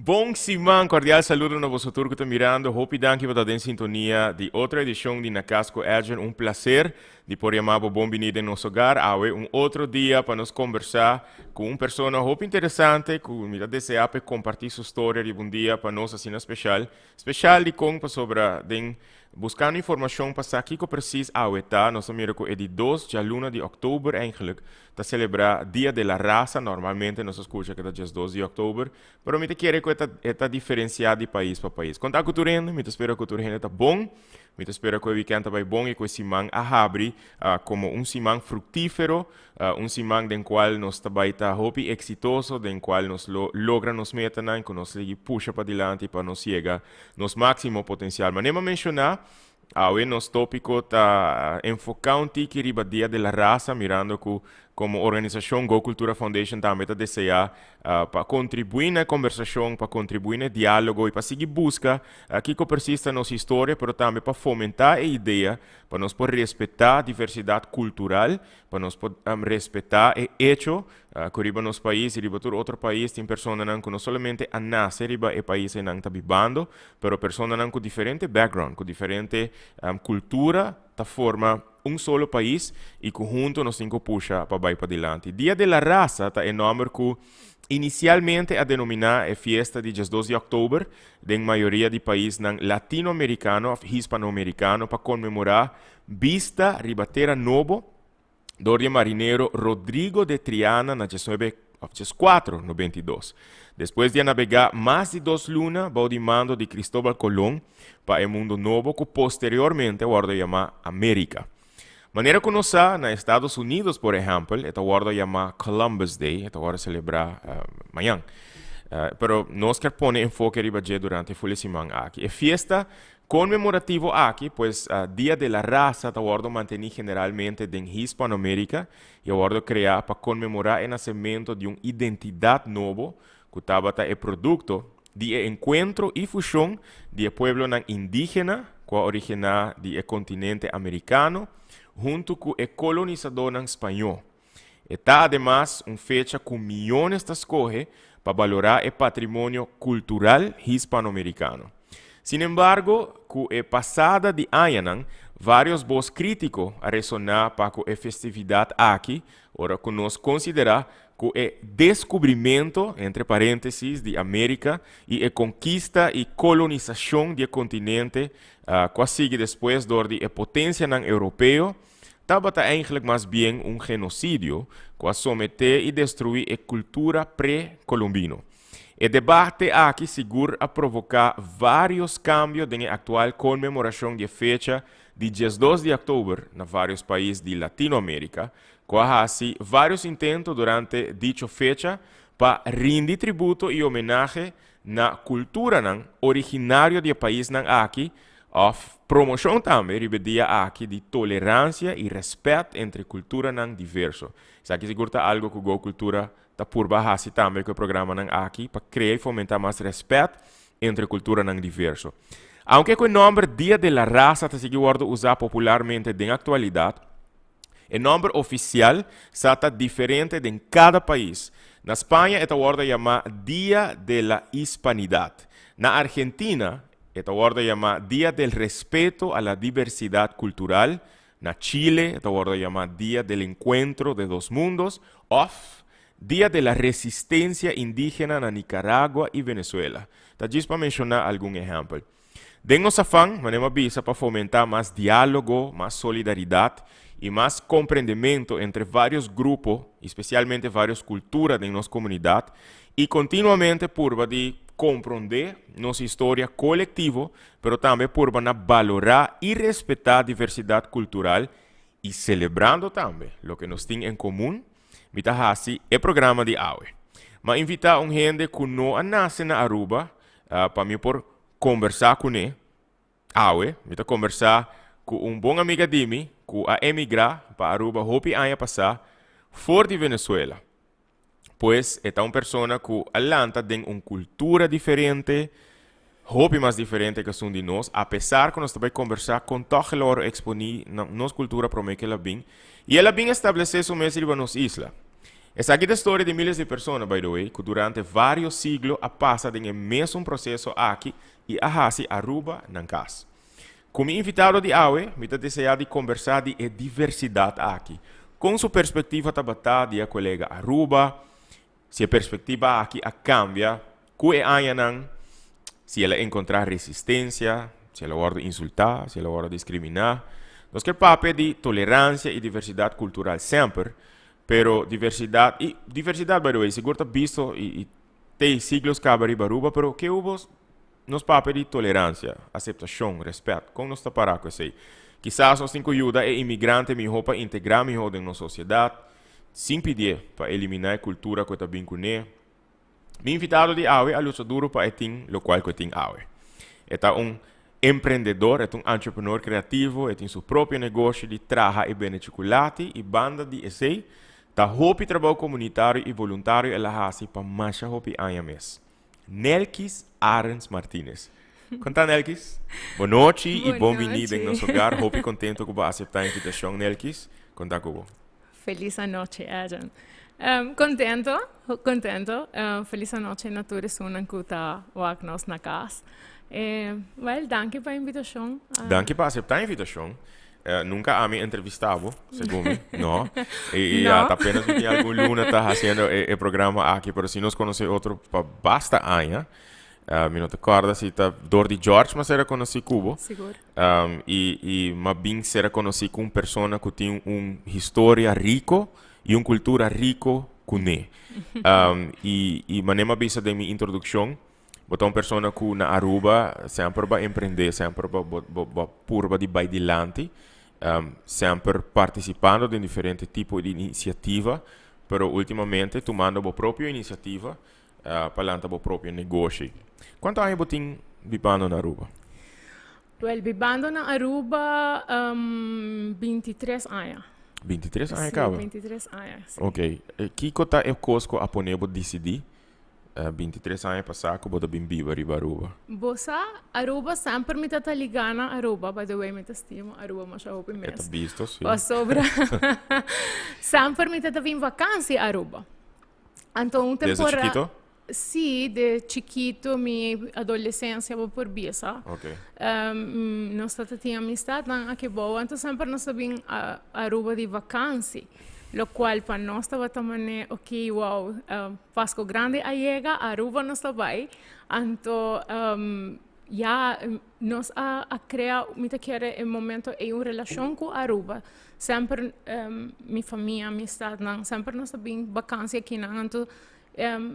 Bon siman, cordial saludo na boso tur cu ta mirando. Hopi danki pa ta den sintonia di otro edicion di Na Cas cu Edjean. Un placer di por yama bo bon bini den nos hogar. Awe un otro dia pa nos conversa cu un persona hopi interesante cu mi ta desea pa e comparti su storia riba un dia pa nos asina special. Special dicon pasobra den buscando informacion pa sa kico precies awe ta, nos a mira cu e di dos djaluna di october eigenlijk ta celebra Dia de la Raza. Normalmente nos a scucha cu ta 12 di october, pero mi ta kere cu e ta diferencia di pais pa pais. Con ta cu tur hende? Mi ta spera cu tur hende ta bon. Mi ta spera cu e weekend ta bay bon y cu e siman a habri como un siman fructifero, un siman den cual nos ta bay ta hopi exitoso, den cual nos lo logra nos metanan, cu nos sigui pusha padilanti pa nos yega nos maximo potencial. Manera mi a menciona, awe nos topico ta enfoca un tiki riba Dia de la Raza, mirando cu como organisacion Go Cultura Foundation tambe ta desea pa contribui na conversacion, pa contribui na dialogo y pa sigui busca kico precies ta nos historia, pero tambe pa fomenta e idea pa nos por respeta diversidad cultural, pa nos por respeta e hecho cu riba nos pais y riba tur otro pais tin personanan cu no solamente a nace riba e pais nan ta bibando, pero personanan cu diferente background, cu diferente cultura ta forma un solo pais y cu hunto nos tin cu pusha pa bay padilanti. Dia de la Raza ta e nomber cu inicialmente a denomina e fiesta di 12 di october den mayoria di paisnan latinoamericano of hispanoamericano pa conmemora bista riba tera nobo door di marinero Rodrigo de Triana na 19 of 1492. Despues di navega mas di 2 luna bou di mando di Cristóbal Colón pa e mundo nobo cu posteriormente a wordo yama America. Manera cu nos sa, na Estados Unidos, por ehempel, e ta wordo yama Columbus Day, e ta wordo celebra mañan. Pero nos kier pone enfoke riba dje durante e siman aki. E fiesta conmemorativo aki, pues Dia de la Raza, ta wordo manteni generalmente den Hispanoamerica y a wordo crea pa conmemora e nacemento di un identidad nobo cu tabata e producto di e encuentro y fusion di e pueblonan indigena cu a origina di e continente americano hunto cu e colonisadornan spaño. E ta ademas un fecha cu miyones ta scoge pa valora e patrimonio cultural hispanoamericano. Sin embargo, cu e pasada di añanan, varios voz critico a resona pa cu e festividad aki, ora cu nos considera cu e descubrimento, entre parentesis, di America y e conkista y colonisacion di e continente, cu a sigui despues door di e potencianan europeo, tabata eigenlijk mas bien un genocidio cu a somete y destrui e cultura pre-colombino. E debate aki sigur a provoca varios cambio den e actual conmemoracion di fecha di 12 di october na varios pais di Latinoamerica, cu a haci varios intento durante dicho fecha pa rindi tributo y homenahe na culturanan originario di e paisnan aki, of promocion tambe riba e dia aki di tolerancia y respet entre culturanan diverso. Esaki sigur ta algo cu Go Cultura ta purba haci tambe cu e programanan aki pa crea y fomenta mas respet entre culturanan diverso. Aunke cu e nomber Dia de la Raza ta sigui wordo usa popularmente den actualidad, e nomber oficial sa ta diferente den cada pais. Na Spaña e ta wordo yama Dia de la Hispanidad. Na Argentina e ta wordo yama Dia del Respeto a la Diversidad Cultural. Na Chile e ta wordo yama Dia del Encuentro de Dos Mundos of Dia de la Resistencia Indígena na Nicaragua y Venezuela. Ta djis pa menciona algun ehempel. Den nos afan, manera bisa, pa fomenta mas dialogo, mas solidaridad y mas comprendimento entre varios grupo, especialmente varios cultura den nos comunidad, y continuamente purba di comprende nos historia colectivo, pero tambe purba na valora y respeta diversidad cultural y celebrando tambe loke nos tin en comun, mi ta hasi e programa di awe. M'a invita un hende cu no a nace na Aruba pa mi por conversa cu ne. Awe, mi ta conversa cu un bon amiga di mi cu a emigra pa Aruba hopi aña pasa for di Venezuela. Pues e ta un persona cu a lanta den un cultura diferente, hopi mas diferente cu esun di nos, apesar cu nos ta bay conversa con toch el a exponi nos cultura prome cu el a bin. Y el a bin establece su mes riba nos isla. Esaki ta e storia di miles di persona, by the way, ku durante vários siglo a pasa den e mesun proseso aki i a hasi Aruba nan kas. Ku mi invitado di awe, mi ta deseá di kombersá di e diversidat aki. Kon su perspektiva tabata di a kolega Aruba, si e perspektiva aki a kambia ku e añanan, si el a enkontrá resistensia, si el a wòrdu insultá, si el a wòrdu diskriminá. Nos kier papia di toleransia i diversidat kultural semper, pero diversidat, i diversidat by the way sigur ta bisto i te siglos kaba riba Aruba, pero ke hubo Nos papia di toleransia, aseptashon, rèspèt. Kon nos ta pará ku esei? Kisas nos tin ku yuda e imigrante mihó pa integrá mihó den nos sosiedat, sin pidié pa eliminá e kultura ku e ta bin kuné. Mi invitado di awe a lucha duru pa e tin lokual ku e tin awe. E ta un emprendedor, e ta un entrepreneur kreativo, e tin su propio negoshi di traha i bende chukulati i banda di esei ta hopi trabou komunitario i voluntario el a hasi pa masha hopi aña mes. Nelkis Arends Martinez. Kon ta Nelkis? Bon nochi i bon bini den nos hogar. Hopi kontento ku bo a aseptá e invitashon Nelkis. Kon ta ku bo? Felis anochi Edjean. Kontento, kontento. Felis anochi na tur esunnan ku ta wak nos na kas. Wèl, danki pa e invitashon. Danki pa aseptá e invitashon. Nunca ami entrevista bo, segun mi. No. Y, y no. Ata apenas mi tin algun luna ta haciendo e, e programa aki, pero si nos conoce otro pa basta aña. Mi no te acorda si ta door di George ma sera conoci cubo. Sigur. Y, y ma bin sera conoci cu un persona cu tin un historia rico y un cultura rico cune. Y, y mane ma bisa den mi introduccion, Bo ta un persona ku na Aruba semper bo a emprendé, semper bo bo bo bo a purba di bai dilanti, semper partisipando den diferente tipo di inisiativa, pero ultimamente tumando bo propio inisiativa pa lanta bo propio negoshi. Kuantu aña bo tin bibando na Aruba? Wèl, bibando na Aruba 23 aña. 23 aña kaba? Sí, 23 aña, sí. Oké. Kiko ta e kos ku a pone bo disidí 23 aña pasá ku bo ta bin biba riba Aruba? Bo sa, Aruba semper mi ta ta ligá na Aruba, by the way mi ta stima Aruba masha hopi mes. E ta bisto, si. Pasobra semper mi ta ta bin vakansi Aruba. Anto un Desde tempora- chikito? Si, de chikito, mi adolescencia bo por bisa. Ok. Nos ta ta tin amistadnan aki bou, anto semper nos ta bin Aruba di vakansi. Locual pa nos tabata mane, ok, wow, Pasco Grandi a yega, Aruba nos ta bay. Anto, ya, nos a a crea, mi ta kere e momento ey un relacion cu Aruba. Semper mi famia, amistadnan, semper nos ta bin vakantie akinan, anto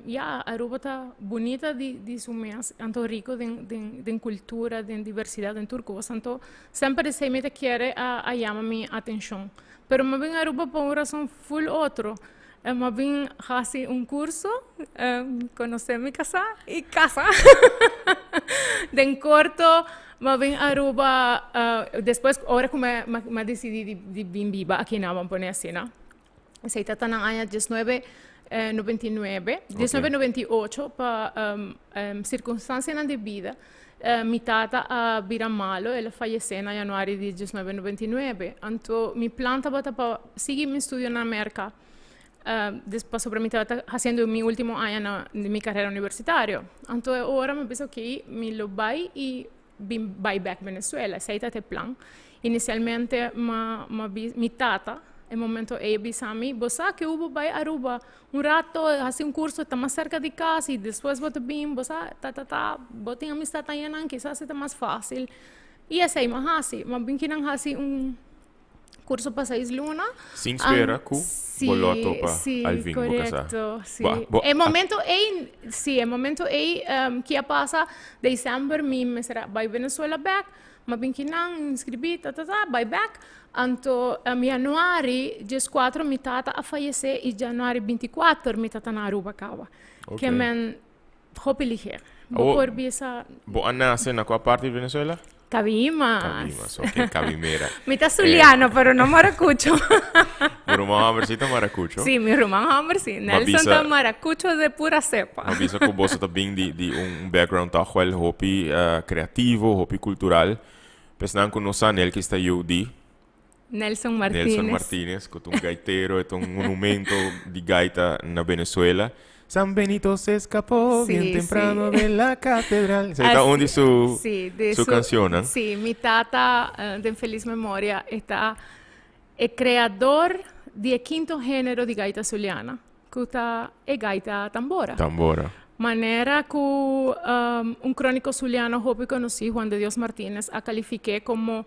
ya, Aruba ta bunita di di su mes, anto rico den den den cultura, den diversidad, den tur cos. Anto semper esey mi ta kere a a yama mi atencion. Pero mi a bin Aruba pa un razon full otro. Mi a bin haci un curso, conoce mi casa y casa. Den corto mi a bin Aruba despues ora cu mi a dicidi di bin biba aki nan, bo pone asina. Esei ta ta na aña 1999, 1998 pa circunstancianan di bida mi tata a bira malo, el a fayece na januari di 1999. Anto mi plan tabata pa sigui mi studio na Merca, pasobra mi tabata haciendo mi ultimo aña na di mi carera universitario. Anto e ora mi a bisa ok, mi lo bai y bin bai bek Venezuela. Esei ta e plan. Inicialmente ma ma mi tata e momento ei a bisa mi, bo sa ke bo bai Aruba un rato hasi un curso ta mas cerca di cas y despues bo ta bin bo sa ta ta ta bo tin amistad ayanan kisas e ta mas facil. Y esei mi a hasi. Mi a bin kinan hasi un curso pa seis luna. Sin spera cu bo lo a topa Alvin bo casa. Si, corecto, si. E momento ey, si, e momento ey ki a pasa december mi mester a bay Venezuela bek, mi a bin kinan, inscribi, ta ta ta, bay bek. Anto januari dieskuater mi tata a fayece y januari bintikuater mi tata na Aruba caba. Ke men hopi liger. Bo por bisa. Bo a nace na cua parti di Venezuela? Cabimas. Cabimas, ok, Cabimera. Mi ta Zuliano, pero no maracucho. Bo ruman homber si ta maracucho? Si, mi ruman homber si. Nelson ta maracucho de pura cepa. Ma bisa cu boso ta bin di, di un background toch wel hopi creativo, hopi cultural. Pesnan cu no sa, Nelkis ta yu di? Nelson Martinez. Nelson Martinez, cu ta un gaitero, e ta un monumento di gaita na Venezuela. San Benito se escapó bien temprano de la catedral. Esey ta un di su, su cancionnan. Sí, mi tata, den feliz memoria, e ta e creador di e quinto genero di gaita Zuliana, cu ta e gaita tambora. Tambora. Manera cu un cronico Zuliano hopi conoci, Juan de Dios Martinez, a califique como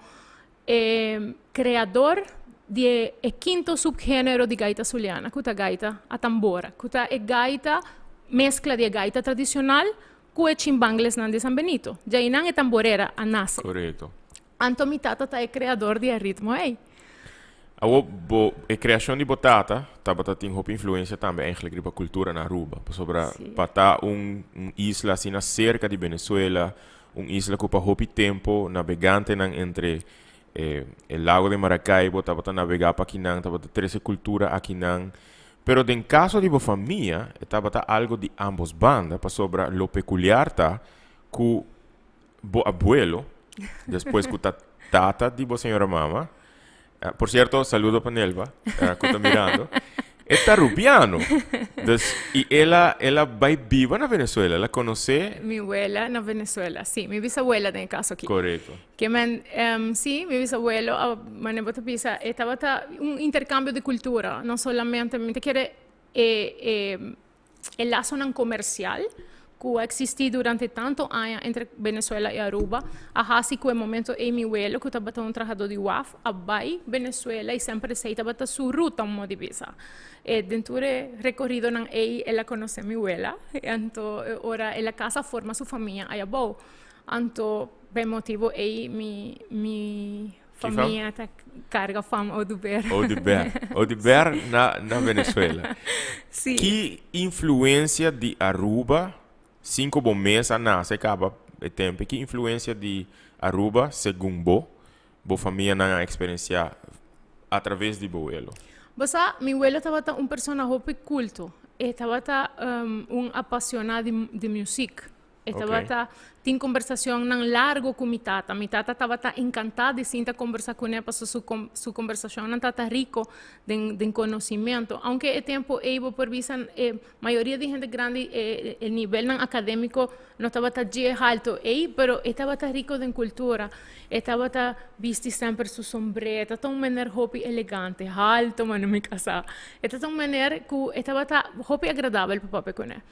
E kreador di e kinto subgenero di gaita Zuliana, ku ta gaita a tambora, ku ta e gaita meskla di e gaita tradishonal ku e chimbanglesnan di San Benito. Djainan e tamborera a nase. Korekto. Anto mi tata ta e kreador di e ritmo ei. Awor bo, e kreashon di bo tata tabata tin hopi influensia tambe eigenlijk riba kultura na Aruba, pasobra pa ta un un isla asina serka di Venezuela, Un isla ku pa hopi tempu nabegantenan entre e e lago di Maracaibo tabata nabegá pa akinan, tabata trese kultura akinan. Pero den kaso di bo famia e tabata algo di ambos banda pasobra lo pekuliar ta ku bo abuelo, despues ku ta tata di bo señora mama, Por cierto, saludo pa Nelva, cu ta mirando. E ta Rubiano. Dus, y el a, el a bay biba na Venezuela. El a conoce... Mi wela na Venezuela, sí. Mi bisabuela den e caso aki. Correcto. Ke men, sí, mi bisabuelo, a, manera bo ta bisa, e tabata un intercambio di cultura. No solamente, mi ta kere e, e E lasonan comercial cu a existi durante tanto aña entre Venezuela y Aruba a haci cu e momento ey mi welo cu tabata un trahador di waf a bay Venezuela y semper esey tabata su ruta un modo di bisa. E den tur e recoridonan ey el a conoce mi wela y anto e ora el a casa a forma su famia ayabou. Anto pa e motibo ey mi mi. Famia ta carga fam Oduber. Oduber. Oduber na, na Venezuela. Sí. Ki influencia di Aruba, sin cu bo mes a nace caba e tempo, ki influencia di Aruba, segun bo, bo famianan a experiencia a traves di bo welo? Bo sa, mi welo tabata un persona hopi culto. E tabata um, un apasiona di, di music. E tabata tin kombersashonnan largu ku mi tata. Mi tata tabata enkantá di sinta kombersá kuné pasobra su su kombersashonnan tabata riko den den konosimentu. Aunke e tempu ei bo por bisa e mayoria di hende grandi e e nivelnan akadémiko no tabata dje haltu ei, pero e tabata riko den kultura. E tabata bisti semper su sombré, e tabata un mener hopi elegante, haltu manera mi kasá. E tabata un mener ku e tabata hopi agradabel pa papia kuné.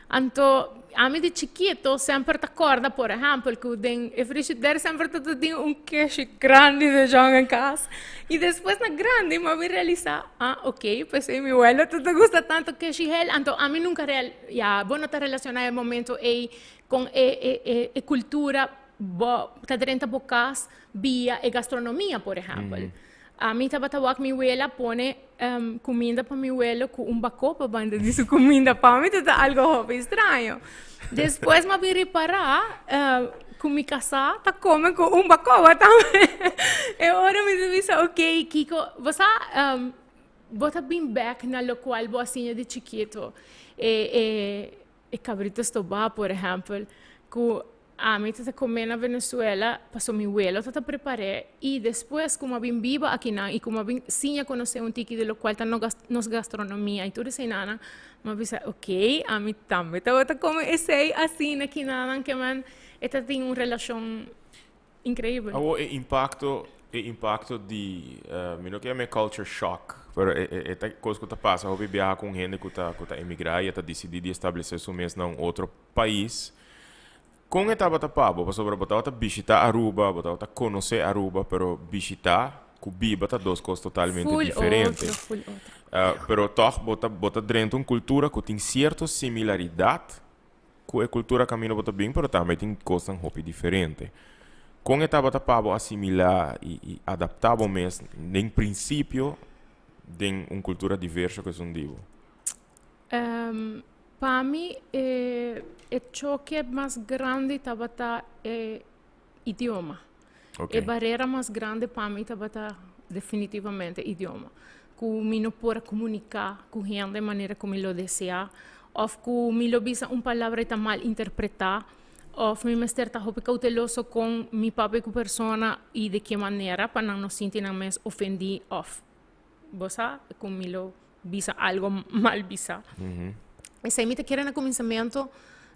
Anto, ami di chikito semper ta corda, por ehempel, cu den e frigider semper ta tin un keshi grandi de jong en cas. Y despues na grandi mi a bin realisa, ah, ok, pesey mi welo ta ta gusta tanto keshi hel. Anto, ami nunca real, ya, bo no ta relaciona e momento ey con e, e, e, e cultura bo ta drenta bo cas via e gastronomia, por ehempel. Ami tabata wak mi wela pone cuminda pa mi welo cu un bacopa banda di su cuminda. Pa mi ta algo hopi straño. Despues mi a bin ripara cu mi casa ta come cu un bacoba tambe. E ora mi ta bisa ok kico bo sa bo ta bin bek na locual bo a siña di chikito. E e cabrito stoba por ehempel cu Ami ta ta come na Venezuela paso mi welo ta ta prepar'é y despues cu mi a bin biba akinan y cu mi a bin siña conoce un tiki di locual ta nos gastronomia y tur eseinan mi a bisa ok ami tambe tabata come esei asina kinanan ke men e ta tin un relacion increibel. Awor e impacto e impacto di mi no ke yama e culture shock pero e e ta cos cu ta pasa hopi biaha cu un hende cu ta cu ta emigra y e ta dicidi di establece su mes na un otro pais. Kon e tabata pa bo? Pasobra bo tabata bishita Aruba, bo tabata konosé Aruba, pero bishita ku biba ta dos kos totalmente Full diferente. otro, full otro. Pero tòg bo ta bo ta drenta un kultura ku tin sierto similaridat ku e kultura kaminda bo ta bin, pero tambe tin kosnan hopi diferente. Kon e tabata pa bo asimilá i i adaptá bo mes den prinsipio den un kultura diverso ku esun di bo? Pa mi e e choke mas grandi tabata e idioma. Ok. E barera mas grandi pa mi tabata definitivamente idioma. Ku mi no por a komuniká ku hende manera ku mi lo deseá òf ku mi lo bisa un palabra i ta mal interpretá. Of mi mester ta hopi cauteloso con mi papia cu persona y de ke manera pa nan no sinti nan mes ofendi of bo sa cu mi lo bisa algo mal bisa. Esey mi ta kere na cuminsamento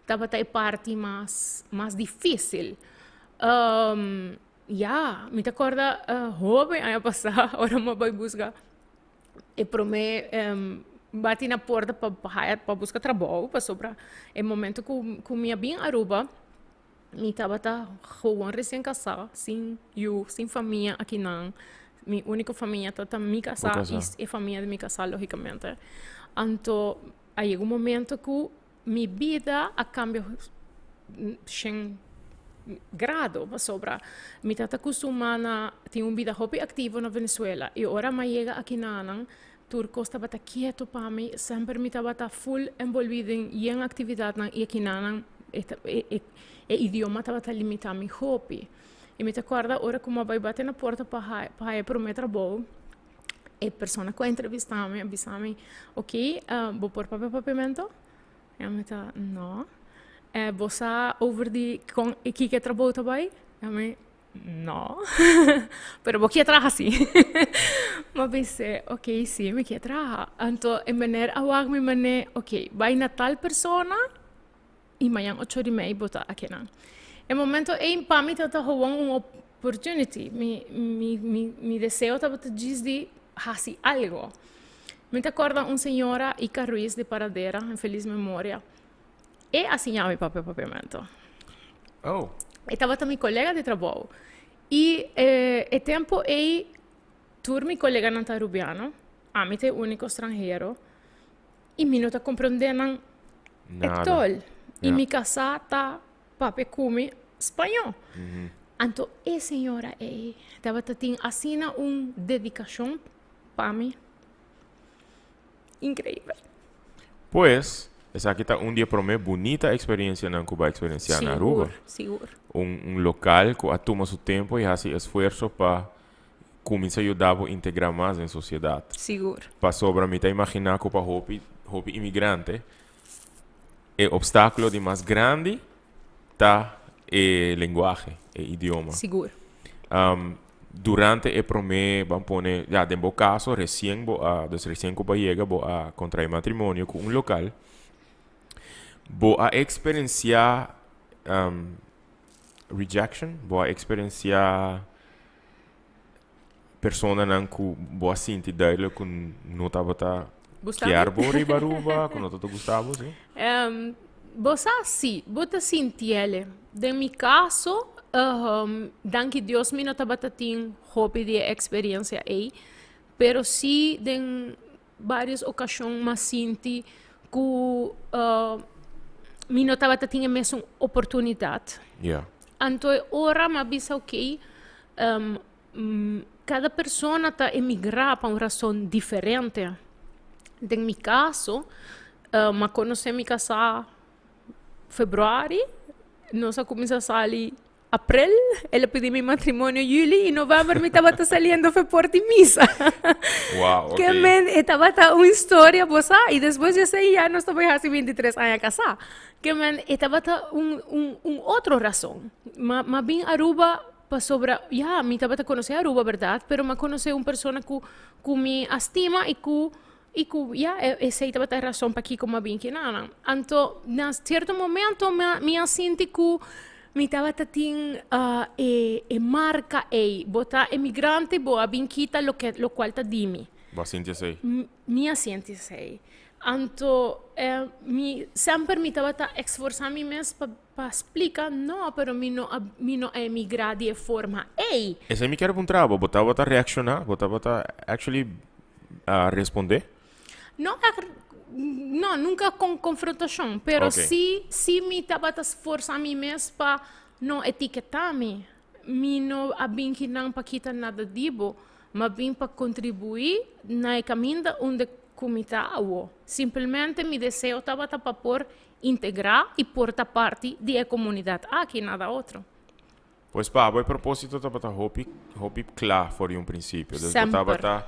tabata e parti mas mas dificil. Ya, mi ta corda hopi aña pasa ora mi a bay busca e prome bati na porta pa pa haya pa busca trabou pasobra e momento cu cu mi a bin Aruba mi tabata gewoon recien casa sin yu sin famia akinan mi unico famia tabata mi casa y e famia di mi casa logicamente anto a yega un momento cu mi bida a cambia shen grado pasobra mi ta ta custuma na tin un bida hopi activo na Venezuela y ora mi a yega aki nanan tur cos tabata kieto pa mi semper mi tabata full envolvi den yen actividadnan y aki nanan e e e idioma tabata limita mi hopi y mi ta corda ora cu mi a bay bati na porta pa pa haya prome trabou e persona cu a entrevista mi a bisa mi ok bo por papia papiamento? Y ami ta no. Bo sa over di con y kiko e trabou ta bay? Y ami no. Pero bo kier traha si. Mi a bis'e ok si mi kier traha. Anto e meneer a wak mi mane ok bay na tal persona y mañan ocho di mei bo ta akinan. E momento ey pa mi tabata gewoon un opportunity. Mi mi mi mi deseo tabata djis di haci algo. Mi ta corda un señora Ica Ruiz di Paradera, en feliz memoria, e a siña mi papia papiamento. Oh. E tabata mi colega di trabou. Y e tempo ey tur mi coleganan ta Arubiano, ami ta e unico stranhero. Y mi no ta comprende nan Nada. etol. Y Ja. mi casá ta papia cu mi spañó. Anto e señora ey tabata tin asina un dedicacion pa mi increibel. Pues, esaki ta un di e prome bunita experiencianan cu bo a experiencia na Aruba. Sigur, sigur. Un, un local cu a tuma su tempo y haci esfuerzo pa Cuminsa yuda bo integra mas den sociedad. Sigur. Pasobra mi ta imagina cu pa hopi, hopi inmigrante e obstaculo di mas grandi ta e lenguahe, e idioma. Sigur. Durante e prome, ban pone, ya den bo caso recien bo a, dus recien cu bo a yega bo a contrae matrimonio cu un local, bo a experiencia rejection, bo a experiencia personanan cu bo a sinti duidelijk cu no tabata Gustabo? kier bo riba Aruba, cu no tabata gusta bo, si? Bo sa si, bo ta sintiele. Den mi caso, danki Dios mi no tabata tin hopi di e experiencia ey, pero si den varios ocasion m'a sinti cu mi no tabata tin e mesun oportunidad. Anto e ora m'a bisa ok, cada persona ta emigra pa un rason diferente. Den mi caso, m'a conoce mi casa februari, nos a cuminsa sali April, el a pidi mi matrimonio juli y november mi tabata saliendo fe por di misa. Wow, Que ok. men, e tabata un historia, bo sa, y despues di esey ya nos tabata hasi 23 aña casá. Ke men, e tabata un, un, un otro razon. Ma, ma bin Aruba pasobra, ya, mi tabata conoce Aruba, berdad, pero m'a conoce un persona cu, cu mi a stima y cu, y cu, ya, e, esey tabata e razon pakico m'a bin kinanan. Anto, na cierto momento mi a, mi a sinti cu Mi tabata tin e e marca ey. Bo ta emigrante, bo a bin kita loke locual ta di mi. Bo a sinti esey? Mi a sinti esey. Anto mi semper mi tabata esforsa mi mes pa pa splica, no, pero mi no a mi no a emigra di e forma ey. Esey mi kier puntra bo, bo tabata reacciona? Bo tabata actually responde? No, no, nunca con confrontacion, pero okay. si, si mi tabata sforsa mi mes pa no etiketa mi. Mi no a bin kinan pa kita nada di bo, ma bin pa contribui na e caminda unda cu mi ta awo. Simplemente mi deseo tabata pa por integra y por ta parti di e comunidad aki, nada otro. Pues pa bo e propósito tabata hopi, hopi kla for di un prinsipio. Dus bo Semper. tabata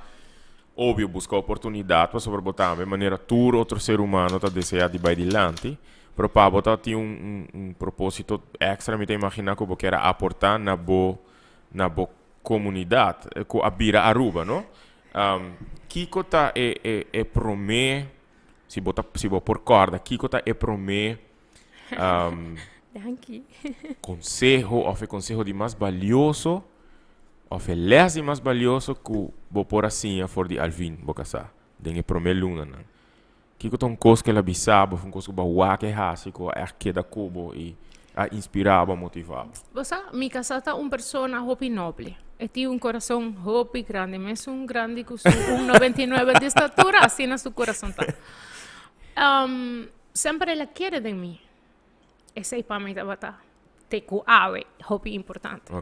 obvio buska oportunidat pasobra bo tambe manera tur otro ser humano ta desea di bai dilanti. Pero pa bo tin un propósito extra, mi ta imaginá ku bo ke aportá na bo komunidat, ku a bira Aruba, no? Kiko ta e promé, si bo por kòrda, kiko ta e promé Danki. Konseho òf e konseho di mas balioso òf e lès di mas balioso ku bo por a siña for di Alvin, bo kasá, den e promé lunanan? Kiko ta un kos ku el a bisa bo, un kos ku bo a wak e hasi, ku a echt keda ku bo i a inspirá bo, a motivá bo? Bo sa, mi kasá ta un persona hopi noble. E tin un kurason hopi grandi, mesun grandi ku su 1,99 di statura, asina su kurason ta. Semper el a kere den mi. Esei pa mi tabata te ku awe hopi importante.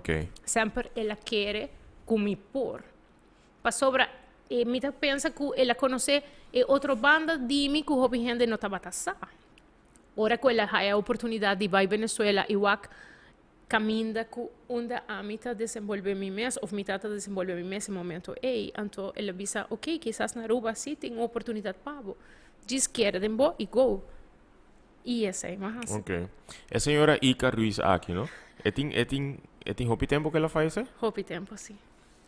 Semper el a kere ku mi por. Pasobra e mi ta pensa ku el a konosé e otro banda di mi ku hopi hende no tabata sa. Ora ku el a haya oportunidat di bai Venezuela i wak kaminda ku unda ami ta desenvolvé mi mes òf mi tata desenvolvé mi mes e momento ei, anto el a bisa, ok, kisas na Aruba sí tin un oportunidat pa bo. Djis kere den bo i go. I esei m'a hasi. Ok. E señora Ika Ruiz aki, no? E tin, e tin, e tin hopi tempu ku el a fayesé? Hopi tempu, sí.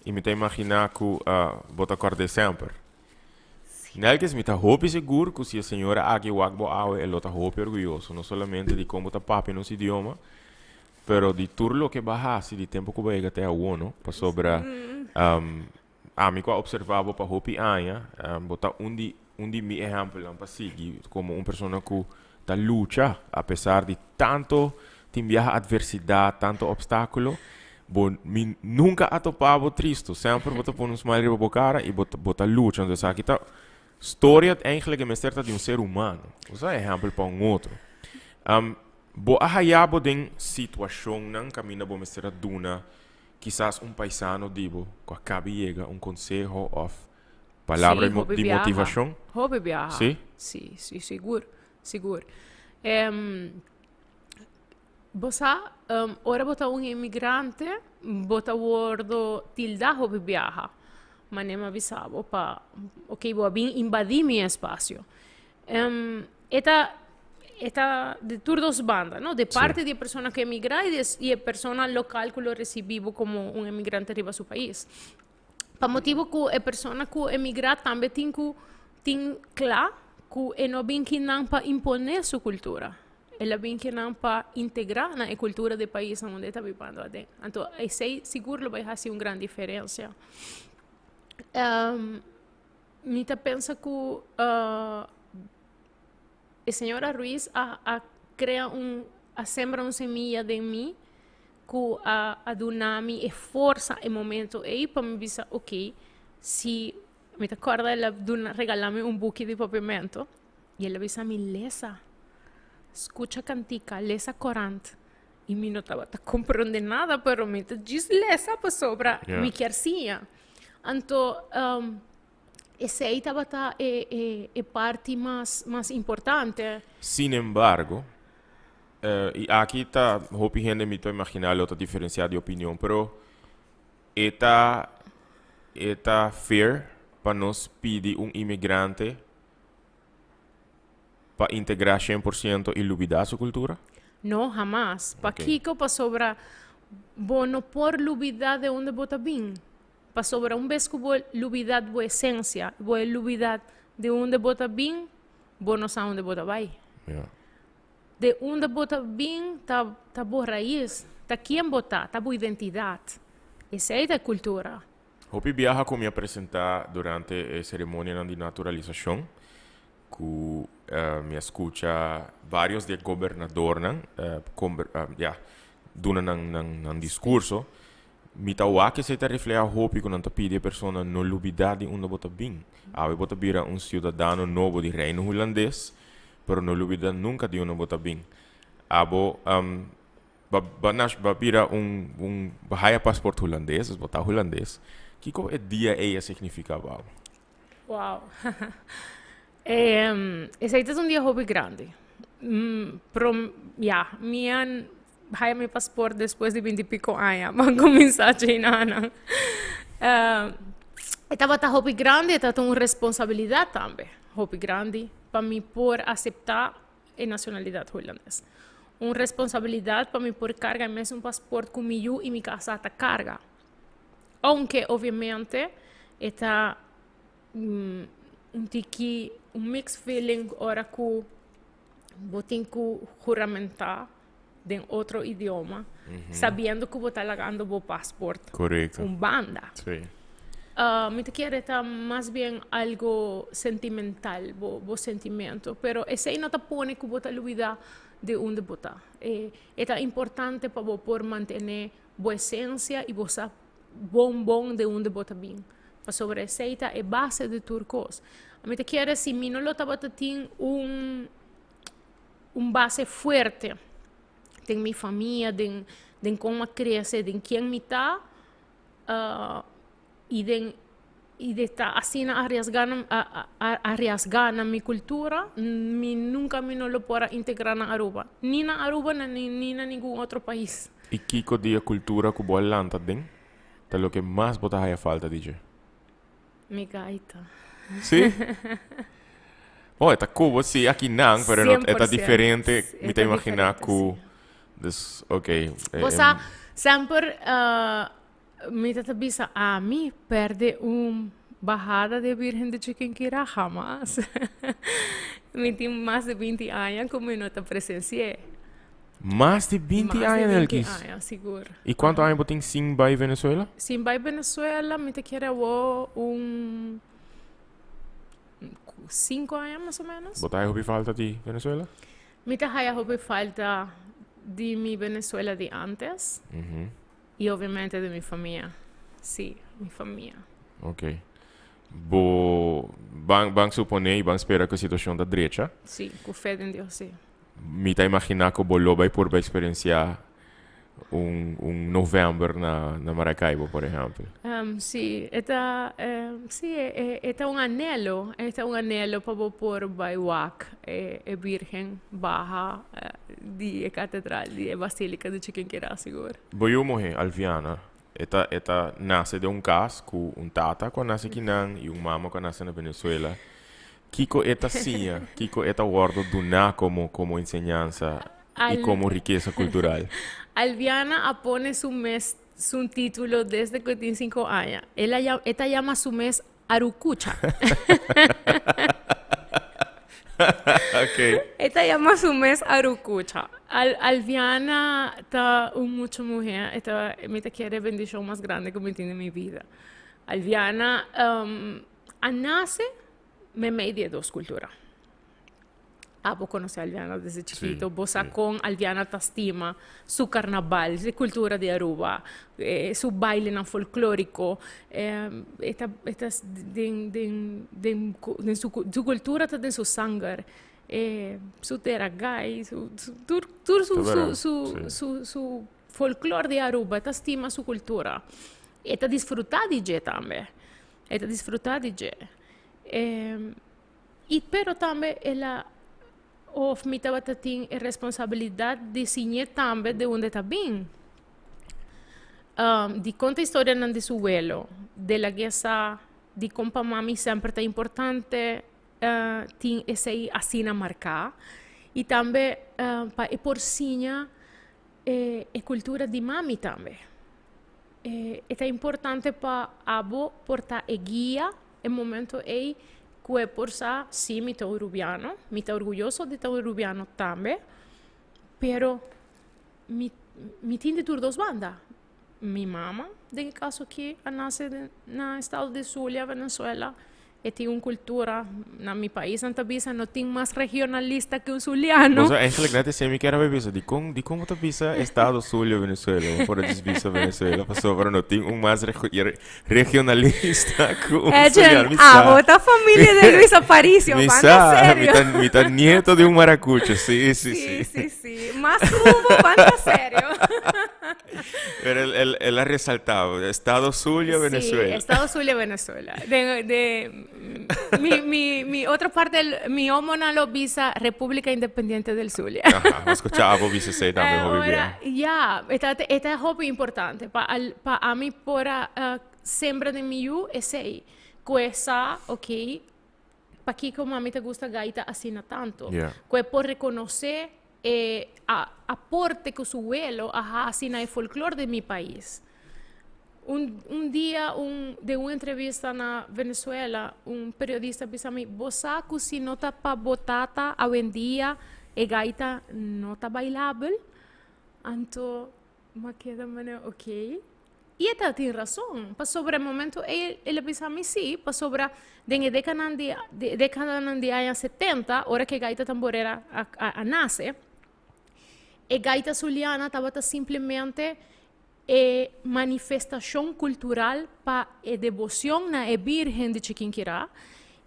I mi ta imaginá ku bo ta kòrd'é semper. Nelkis, mi ta hopi sigur ku si e señora aki wak bo awe, e lo ta hopi orguyoso, no solamente di kon bo ta papia nos idioma, pero di tur loke bo a hasi di tempu ku bo a yega te awo, no? Pasobra ami ku a opservá bo pa hopi aña, bo ta un di un di mi ehèmpelnan pa sigui komo un persona ku ta lucha apesar di tanto tin biaha atversidat, tanto opstákulo. Bo mi nunka a topa bo tristu, semper bo ta pone un smile riba bo kara i bo ta bo ta lucha. Entonces esaki ta storia eigenlijk e mester ta di un ser humano. Bo sa ehèmpel pa un otro. Bo a haya bo den situashonnan kaminda bo mester a duna kisas un paisano di bo ku a kaba yega un konseho òf palabra Sí, hopi di biaha. motivashon? Hopi biaha. Sí? Sí, sí, sigur, sigur. Bo sa, ora bo ta un inmigrante, bo ta wordo tilda hopi biaha. Manera mi a bisa bo pa, ok, bo a bin invadi mi espacio. E ta, e ta di tur dos banda, no? De parti di e persona ku emigra i di e persona lokal ku lo risibi bo komo un emigrante riba su pais. Pa motibu ku e persona ku emigrá tambe tin ku tin kla ku e no bin kinan pa imponé su kultura. El a bin kinan pa integrá na e kultura di e paisnan unda e ta bibando aden. Anto esei sigur lo bai hasi un gran diferensia. Mi ta pensa ku e señora Ruiz a a krea un a sembra un semilla den mi ku a a duna mi e forsa e momento ei pa mi bisa ok si mi ta kòrda el a duna regala mi un buki di papiamento i el a bisa mi lesa skucha kantika lesa korant i mi no tabata komprende nada pero mi ta djis lesa pasobra mi kier siña anto esei tabata e e e parti mas mas importante. Sin embargo, i aki ta hopi hende mi ta imaginá lo ta diferensiá di opinion, pero e ta e ta fair pa nos pidi un inmigrante pa integrá 100% i lubidá su kultura? No, hamas. Pakiko? Pasobra bo no por lubidá de unda bo ta bin. Pasobra un bes ku bo lubidá bo esensia, bo e lubidá de unda bo ta bin, bo no sa unda bo ta bai. De unda bo ta bin ta ta bo rais, ta kien bo ta, ta bo identidat. Esei ta e kultura. Hopi biaha ku mi a presentá durante e seremonianan di naturalisashon, ku mi a skucha vários di e gobernadornan ya duna nan nan diskurso. Mi ta wak esei ta reflehá hopi ku nan ta pidi e persona no lubidá di unda bo ta bin. Awe bo ta bira un siudadano nobo di Reino Hulandes, pero no lubidá nunka di unda bo ta bin. Abo ba ba nash ba bira un un ba haya pasport hulandes, dus bo ta hulandes. Kiko e dia ei a signifiká pa bo? Wow. Esei ta un dia hopi grandi. Prom ya, mi a haya mi pasport despues di binti piko aña pa kuminsá China. E tabata hopi grandi, e tabata un responsabilidat tambe hopi grandi pa mi por aseptá. e nacionalidad hulandes. Un responsabilidad pa mi por carga e mesun paspoort cu mi yu y mi casa ta carga. Aunke obviamente e ta un tiki un mixed feeling ora cu bo tin cu huramenta den otro idioma, sabiendo cu bo ta lagando bo paspoort un banda. Mi ta kere ta mas bien algo sentimental, bo, bo sentimento, pero esey no ta pone cu bo ta lubida di unda bo ta. E, e ta importante pa bo por mantene bo esencia y bo sa bon bon di unda bo ta bin. Pasobra esey ta e base di tur cos. Mi ta kere si mi no lo tabata tin un un base fuerte den mi famia, den den con a crece, den ken mi ta, y den y de ta asina arriesga na arriesga na mi cultura, mi nunca mi no lo por a integra na Aruba, ni na Aruba ni na ningun otro pais. Y kico di e cultura cu bo a lanta den ta loke mas bo ta haya falta di dje? Mi gaita. Sí? Oh, e ta cubo sí aki nan, pero no, e ta diferente. Mi ta imagina cu, dus, ok. Bo sa, semper mi ta ta bisa ami perde un bahada de Virgen de Chiquinquirá hamas. Mi tin mas de binti aña cu mi no ta presenci'é. Mas di binti aña, Nelkis? Mas di binti aña, sigur. Y cuanto aña bo tin sin bay Venezuela? Sin bay Venezuela, mi ta kere awo un cinco aña mas o menos. Bo ta haya hopi falta di Venezuela? Mi ta haya hopi falta di mi Venezuela di antes. Y obviamente di mi famia. Sí, mi famia. Ok. Bo ban ban supone y ban spera cu e situacion ta drecha. Sí, cu fe den Dios, sí. Mi ta imaginá ku bo lo bai purba eksperensiá un un novèmber na na Maracaibo, por ehèmpel. Sí, e ta, sí, e ta un anhelo, e ta un anhelo pa bo por bai wak e e Bírgen baha di e katedral, di e Basílika di Chiquinquirá, sigur. Bo yu muhé, Alviana, e ta e ta nase den un kas ku un tata ku a nase kinan i un mama ku a nase na Venezuela. Kiko e ta siña? Kiko e ta wòrdu duná komo komo enseñansa i komo rikesa kultural? Alviana a pone su mes su título desde ku e tin sinku aña. El a e ta yama su mes Arukucha. Okay. E ta yama su mes Arukucha. Al Alviana ta un mucha muhé, e ta mi ta kere e bendishon mas grandi ku mi tin den mi bida. Alviana a nase Meimei di e dos kultura. Abo konosé Alviana desde chikito. Bo sa kon Alviana ta stima su karnabal, su kultura di Aruba, su bailenan folklóriko. E ta e ta den den den den su su kultura ta den su sanger. Su tera gai, su su tur tur su su su su su folklor di Aruba. E ta stima su kultura. E ta disfrutá di dje tambe. E ta disfrutá di dje. I pero tambe el a of mi tabata tin e responsabilidat di siñ'é tambe de unda e ta bin. Di konta historianan di su welo, de lag'é sa dikon pa mami semper ta importante tin esei asina marká. I tambe pa e por siña e kultura di mami tambe. E ta importante pa abo por ta e guia e momento ei ku e por sa, sí mi ta un rubiano, mi ta orguyoso di ta un rubiano tambe, pero mi mi tin di tur dos banda. Mi mama den e kaso aki a nase na estado di Zulia, Venezuela. E tin un cultura, na mi pais nan ta bisa no tin mas regionalista que un zuliano. Bo sa eigenlijk net esei mi kier a bisa, dikon dikon bo ta bisa estado Zulia Venezuela, bo por a djis bisa Venezuela pasobra no tin un mas regionalista ku un zuliano. Mi sa. Abo ta familia de Luis Aparicio, Mi sa, mi ta mi ta nieto di un maracucho, si si si. Si si si, mas ku bo banda serio. Pero el, el, el a resaltado, Estado Zulia, Sí, Venezuela. Estado Zulia, Venezuela. De, de, mi, mi, mi otra parte, mi omona lo bisa República Independiente del Zulia. Aha, mi escucha abo bisa esei tambe hopi Ahora, bien. ya, esta, esta es hopi importante. Pa, al, pa ami por a, sembra den mi yu esei. Ku e sa, ok, Pakico mami ta gusta gaita asina tanto. Cu e por reconoce e aporte cu su welo a haci na e folklor di mi pais. Un dia un den un entrevista na Venezuela un periodista a bisa mi, Bo sa cu si no ta pa bo tata awendia e gaita no ta bailabel? Anto m'a keda manera ok. I e ta tin rason, pasobra e momento ei el a bisa mi si, pasobra den e dekanan di e dekadanan di aña 70, ora ku e gaita tamborera a a nase, e gaita zuliana tabata simplemente e manifestashon kultural pa e debocion na e Birgen di Chiquinquirá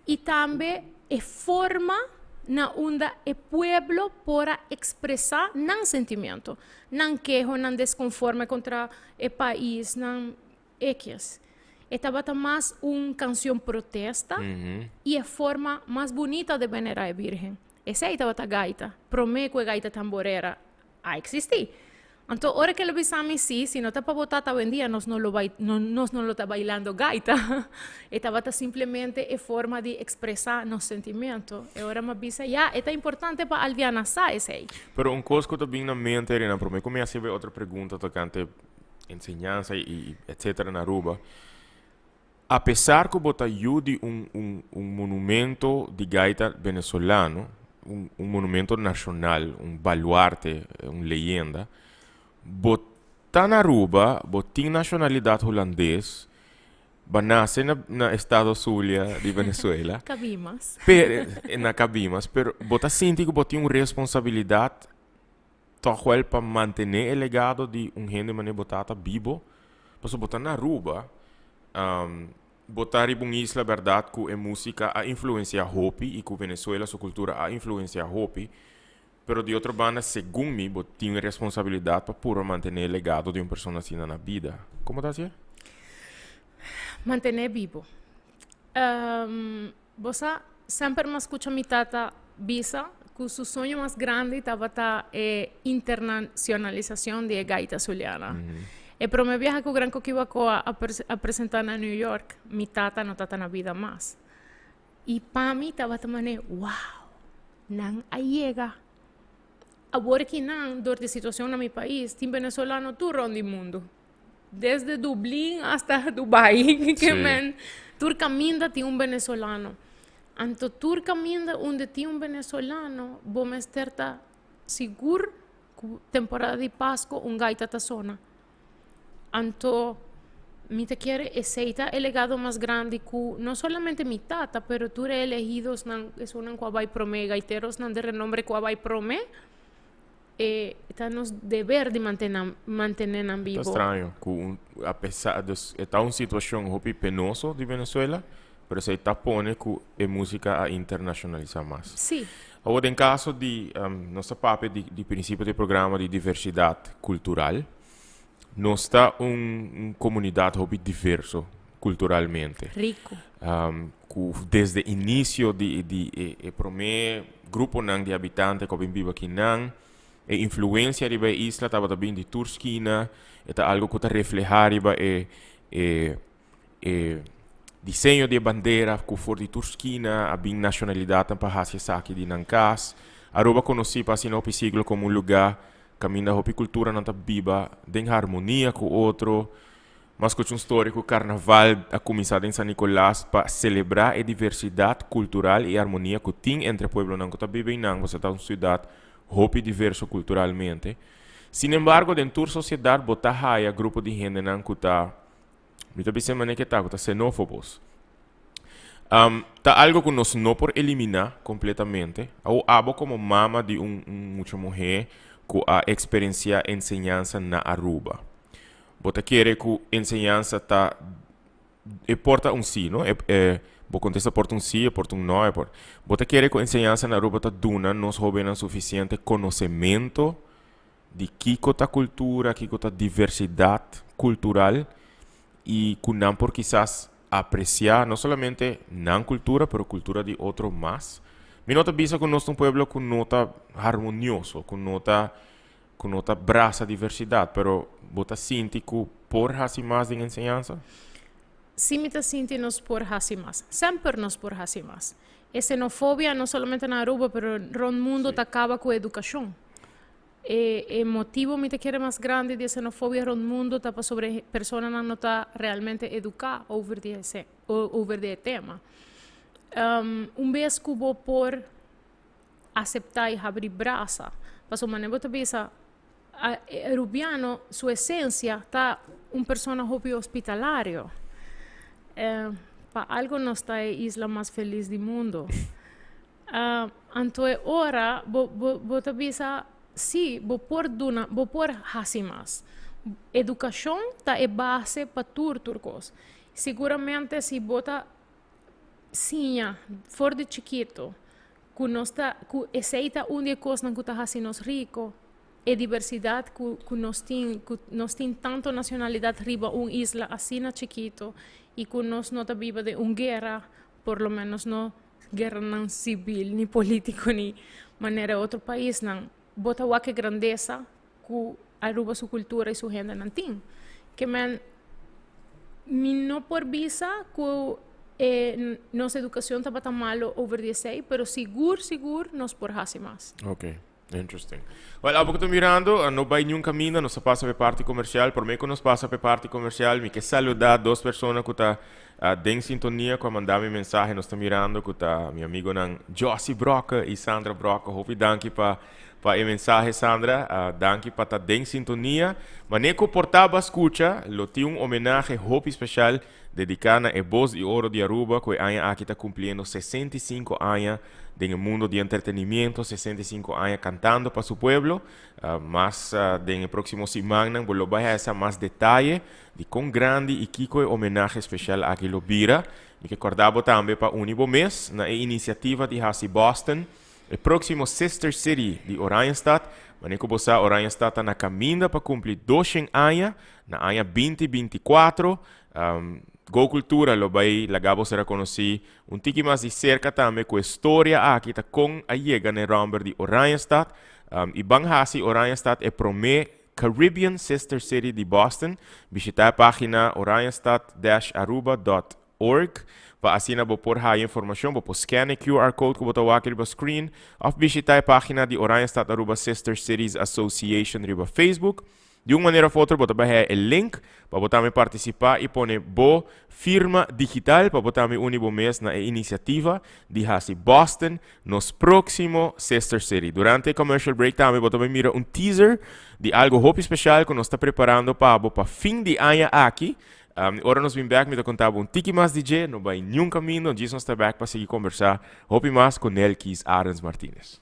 i tambe e forma na unda e pueblo por a ekspresá nan sentimiento, nan keho, nan deskonforme kontra e pais, nan ekis. E tabata mas un kansion protesta i e forma mas bunita de venerá e Birgen. Esei tabata gaita, promé ku e gaita tamborera a existi. Anto ora ke lo bisa mi si, si no ta pa bo tata awendia nos no lo bai, no, nos no lo ta bailando gaita. E tabata simplemente e forma di expresa nos sentimiento. E ora m'a bisa, ya, e ta importante pa Alviana sa esei. Pero un cos cu ta bin na mente, Rina, prome cu mi haci e otro pregunta tocante enseñansa y etcetera na Aruba. A pesar cu bo ta yu di un un un monumento di gaita venezolano, un un monumento nacional, un baluarte, un leyenda, bo ta na Aruba, bo tin nacionalidad Hulandes, bo a nace na na estado Zulia di Venezuela. Cabimas. Pero, na Cabimas, pero bo ta sinti cu bo tin un responsabilidad tòg wèl pa mantené e legado di un hende manera bo tata bibo, pasobra bo ta na Aruba, bo ta riba un isla bèrdat ku e músika a influensiá hopi i ku Venezuela su kultura a influensiá hopi, pero di otro banda segun mi bo tin e responsabilidat pa purba mantené e legado di un persona asina na bida. Komo ta hasié? Mantené bibo. Bo sa, semper m'a skucha mi tata bisa ku su soño mas grandi tabata e internacionalisacion di e gaita zuliana. E prome biaha ku Gran Coquibacoa a a presenta na New York, mi tata no tata na bida mas. I pa mi tabata manera, wow, nan a yega. Awor ki nan, dor di situacion na mi pais, tin venezolano tur rond di mundu. Desde Dublin hasta Dubai, ke men tur kaminda tin un venezolano. Anto tur kaminda unda tin un venezolano, bo mester ta sigur ku temporada di Pasko un gaita ta sona. Anto mi ta kere esei ta e legado mas grandi ku no solamente mi tata, pero tur e elegidosnan, esunnan ku a bai promé, gaiterosnan de renombre ku a bai promé. E ta nos deber di mantenan, mantene nan bibo. Ta straño cu un, a pesar, dus e ta un situacion hopi penoso di Venezuela, pero esey ta pone cu e musica a internacionalisa mas. Sí. Awor den caso di, nos ta papia di, di principio di programa di diversidad cultural, nos ta un, un comunidad hopi diverso culturalmente. Rico. Cu desde inicio di, di e, e prome gruponan di habitante cu a bin biba akinan, e influencia riba e isla tabata bin di tur skina, e ta algo cu ta refleha riba e, e, e diseño di e bandera cu for di tur skina a bin nacionalidadnan pa haci esaki di nan cas. Aruba conoci pa asina hopi siglo como un lugar caminda hopi culturanan ta biba den harmonia cu otro. M'a scucha un storia cu carnaval a cuminsa den San Nicolas pa celebra e diversidad cultural y armonia cu tin entre pueblonan cu ta biba eynan, pasobra ta un ciudad hopi diverso culturalmente. Sin embargo, den tur sociedad bo ta haya grupo di hendenan cu ta, mi ta bisa e manera ke ta, cu ta xenofobos. Ta algo cu nos no por elimina completamente. Awo abo como mama di un mucha muhe cu a experiencia enseñansa na Aruba. Bo ta kere ku enseñansa ta e por ta un sí, no? E e bo kontesta por ta un sí, e por ta un no, e por. Bo ta kere ku enseñansa na Aruba ta duna nos hóbennan sufisiente konosementu di kiko ta kultura, kiko ta diversidat kultural i ku nan por kisas apresiá no solamente nan kultura pero kultura di otro mas? Mi no ta bisa ku nos ta un pueblo ku no ta harmonioso, ku no ta Ku no ta brasa diversidad, pero bo ta sinti ku por hasi mas den enseñansa? Si mi ta sinti nos por haci mas. Semper nos por haci mas. E xenofobia no solamente na Aruba pero rond mundo ta caba cu educacion. E e motibo mi ta kere mas grandi di e xenofobia rond mundo ta pasobra e personanan no ta realmente educa over di e over di e tema. Un bes cu bo por acepta y habri brasa pasobra manera bo ta bisa E Arubiano su esencia ta un persona hopi hospitalario. Pa algo nos ta e isla mas feliz di mundo. Anto e ora bo bo bo ta bisa si bo por duna bo por haci mas. Educacion ta e base pa tur tur cos. Siguramente si bo ta siña for di chikito ku nos ta ku esei ta un di e kosnan ku ta hasi nos riko, e dibersidat ku ku nos tin, ku nos tin tanto nashonalidat riba un isla asina chikito i ku nos no ta biba den un guera, por lo menos no gueranan sibil ni politiko ni manera otro paisnan. Bo ta wak e grandesa ku Aruba su kultura i su hendenan tin. Ke men mi no por bisa ku e nos edukashon tabata malo over di esei, pero sigur sigur nos por hasi mas. Ok, interesting. Well, abo ku ta mirando, no bai niun kaminda, nos a pasa pa e parti komersial. Promé ku nos pasa pa e parti komersial, mi ke saludá dos persona ku ta den sintonia ku a manda mi mensahe. Nos ta mirando ku ta mi amigonan Jossy Brokke i Sandra Brokke. Hopi danki pa Pa e mensahe Sandra, danki pa ta den sintonia. Mane ku por taba skucha, lo tin un homenahe hopi special dediká na e bos di oro di Aruba ku e aña aki ta kumpliendo 65 aña den e mundo di entretenimiento, 65 aña kantando pa su pueblo. Mas den e próksimo simannan bo lo bai hesa mas detaye di kon grandi i kiko e homenahe special aki lo bira. Mi ke kòrda bo tambe pa uni bo mes na e inisiativa di hasi Boston E próksimo Sister City di Oranjestad, Manera ku bo sa Oranjestad ta na kaminda pa kumpli doshen aña na aña 2024. Go Cultura lo bai laga bo sera konosí un tiki mas di serka tambe ku e storia aki ta kon a yega na e ròmber di Oranjestad i ban hasi Oranjestad e promé Caribbean Sister City di Boston. Bishitá e página oranjestad-aruba dot Org, pa asina bo por haya informacion, bo por scan e QR code cu bo ta wak riba screen of bishita e pagina di Oranjestad Aruba Sister Cities Association riba Facebook. Di un manera of otro bo ta bay haya e link pa bo tambe participa y pone bo firma digital pa bo tambe uni bo mes na e iniciativa di haci Boston nos proximo Sister City. Durante e commercial break tambe bo ta bay mira un teaser di algo hopi special cu nos ta preparando pa bo pa fin di aña aki. Ora nos bin bek mi ta konta bo un tiki mas di dje, no bai niun kaminda, djis nos ta bek pa sigui kombersá hopi mas ku Nelkis Arends Martinez.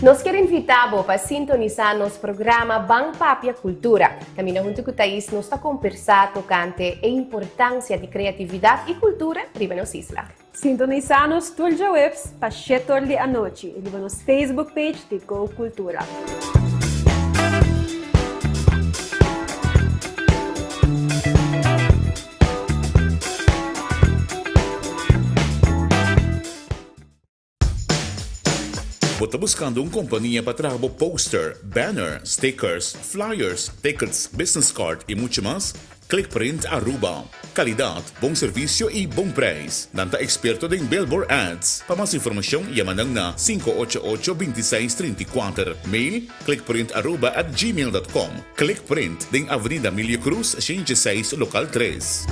Nos kier invita bo pa sintonisa nos programa Ban Papia Cultura. Caminda hunto cu Thais nos ta compersa tocante e importancia di creatividad y cultura riba nos isla. Sintonisa nos tur djaweps pa shetor di anochi riba nos Facebook page di Go Cultura. Bo ta buskando un kompania pa traha bo poster, banner, stickers, flyers, tickets, business card i muchu mas? Clickprint Aruba. Kalidat, bon servisio i bon prijs. Nan ta eksperto den billboard ads. Pa mas informashon yama nan na 588 26 34. Mail, clickprintaruba@gmail.com. Clickprint, den Avenida Emilio Cruz, 106, lokal 3.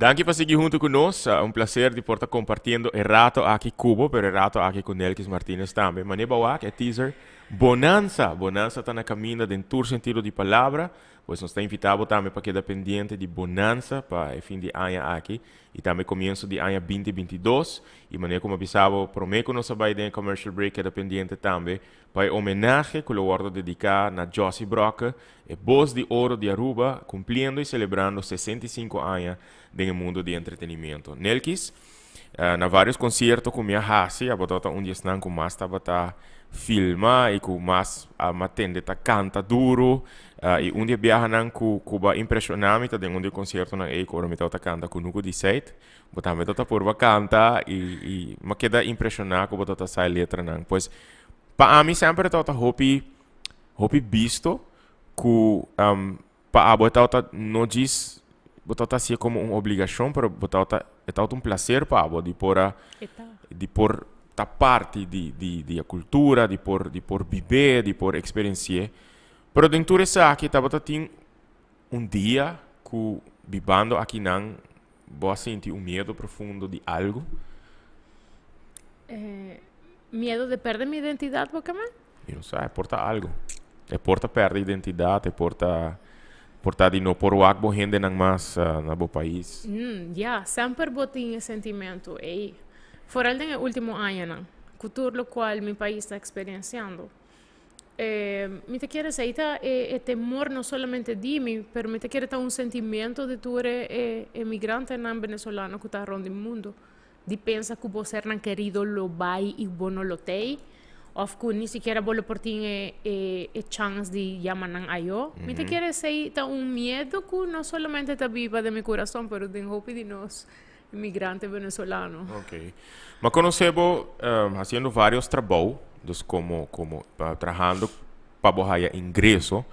Danki pa sigui hunto cu nos. Un placer di por ta compartiendo e rato aki cu bo, pero e rato aki cu Nelkis Martinez tambe. Mane bo wak e teaser Bonanza! Bonanza ta na caminda den tur sentido di palabra. Pues nos ta invita bo tambe pa keda pendiente di Bonanza pa e fin di aña aki y tambe comienso di aña binti binti dos. Y manera cu mi a bisa bo prome cu nos a bay den e commercial break keda pendiente tambe pa e homenahe cu lo wordo dedica na Jossy Brokke, e bos di oro di Aruba, cumpliendo y celebrando 65 aña den e mundo di entretenimiento. Nelkis, na varios concierto cu mi a haci, abo tabata un di esnan cu mas tabata filma y cu mas a tende ta canta duro. Y un di e biahanan cu cu bo a impresiona mi ta den un di e conciertonan ey cu ora mi tabata canta Cunucu di Seit. Bo tambe tabata purba canta y y mi a keda impresiona cu bo tabata sa e letranan. Pues, pa ami semper e tabata hopi hopi bisto cu pa abo e tabata no djis bo tabata hacié como un obligacion pero bo tabata e tabata un placer pa abo di por a di por ta parti di di di e cultura di por di por bibé di por experiencié pero den tur esaki tabata tin un dia cu bibando akinan bo a sinti un miedo profundo di algo? Miedo di perde mi identidad bo keme? Mi no sa, e por ta algo. E por ta perde identidad, e por ta por ta di no por wak bo hendenan mas na bo pais. Ya, semper bo tin e sentimento ey. Foral den e ultimo añanan, cu tur locual mi pais ta experienciando. Mi ta kere esei ta e temor no solamente di mi, pero mi ta kere ta un sentimento di tur e emigrantenan venezolano ku ta rond di mundo. Di pensa ku bo sernan kerido lo bai i bo no lo tei, òf ku ni sikiera bo lo por tin e chans di yama nan ayo. Mi ta kere esei ta un miedo ku no solamente ta biba den mi kurason, pero den hopi di nos Inmigrante venezolano. Ok. Ma conoce bo haciendo varios trabou, dus como como trahando pa bo haya ingreso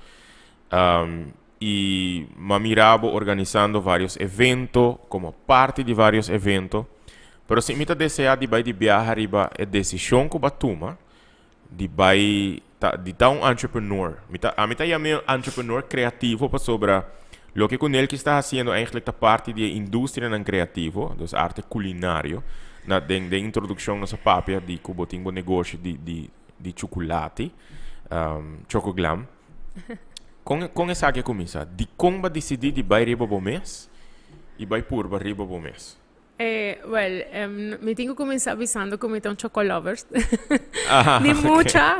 y m'a mira bo organisando varios evento como parti di varios evento, pero si mi ta desea di bay di biaha riba e decision cu bo a tuma di bai ta di ta un entrepreneur. Mi ta ami ta yam'é entrepreneur creativo pasobra loke ku Nelkis ta hasiendo eigenlijk ta parti di e industrianan creativo, dus arte culinario. Na den den introdukshon nos a papia di ku bo tin bo negoshi di di di chukulati, Chocoglam. Kon kon esaki a kuminsá? Dikon bo a disidí di bai riba bo mes i bai purba riba bo mes? Well, mi tin ku kuminsá bisando ku mi ta un chocolovers. Di mucha,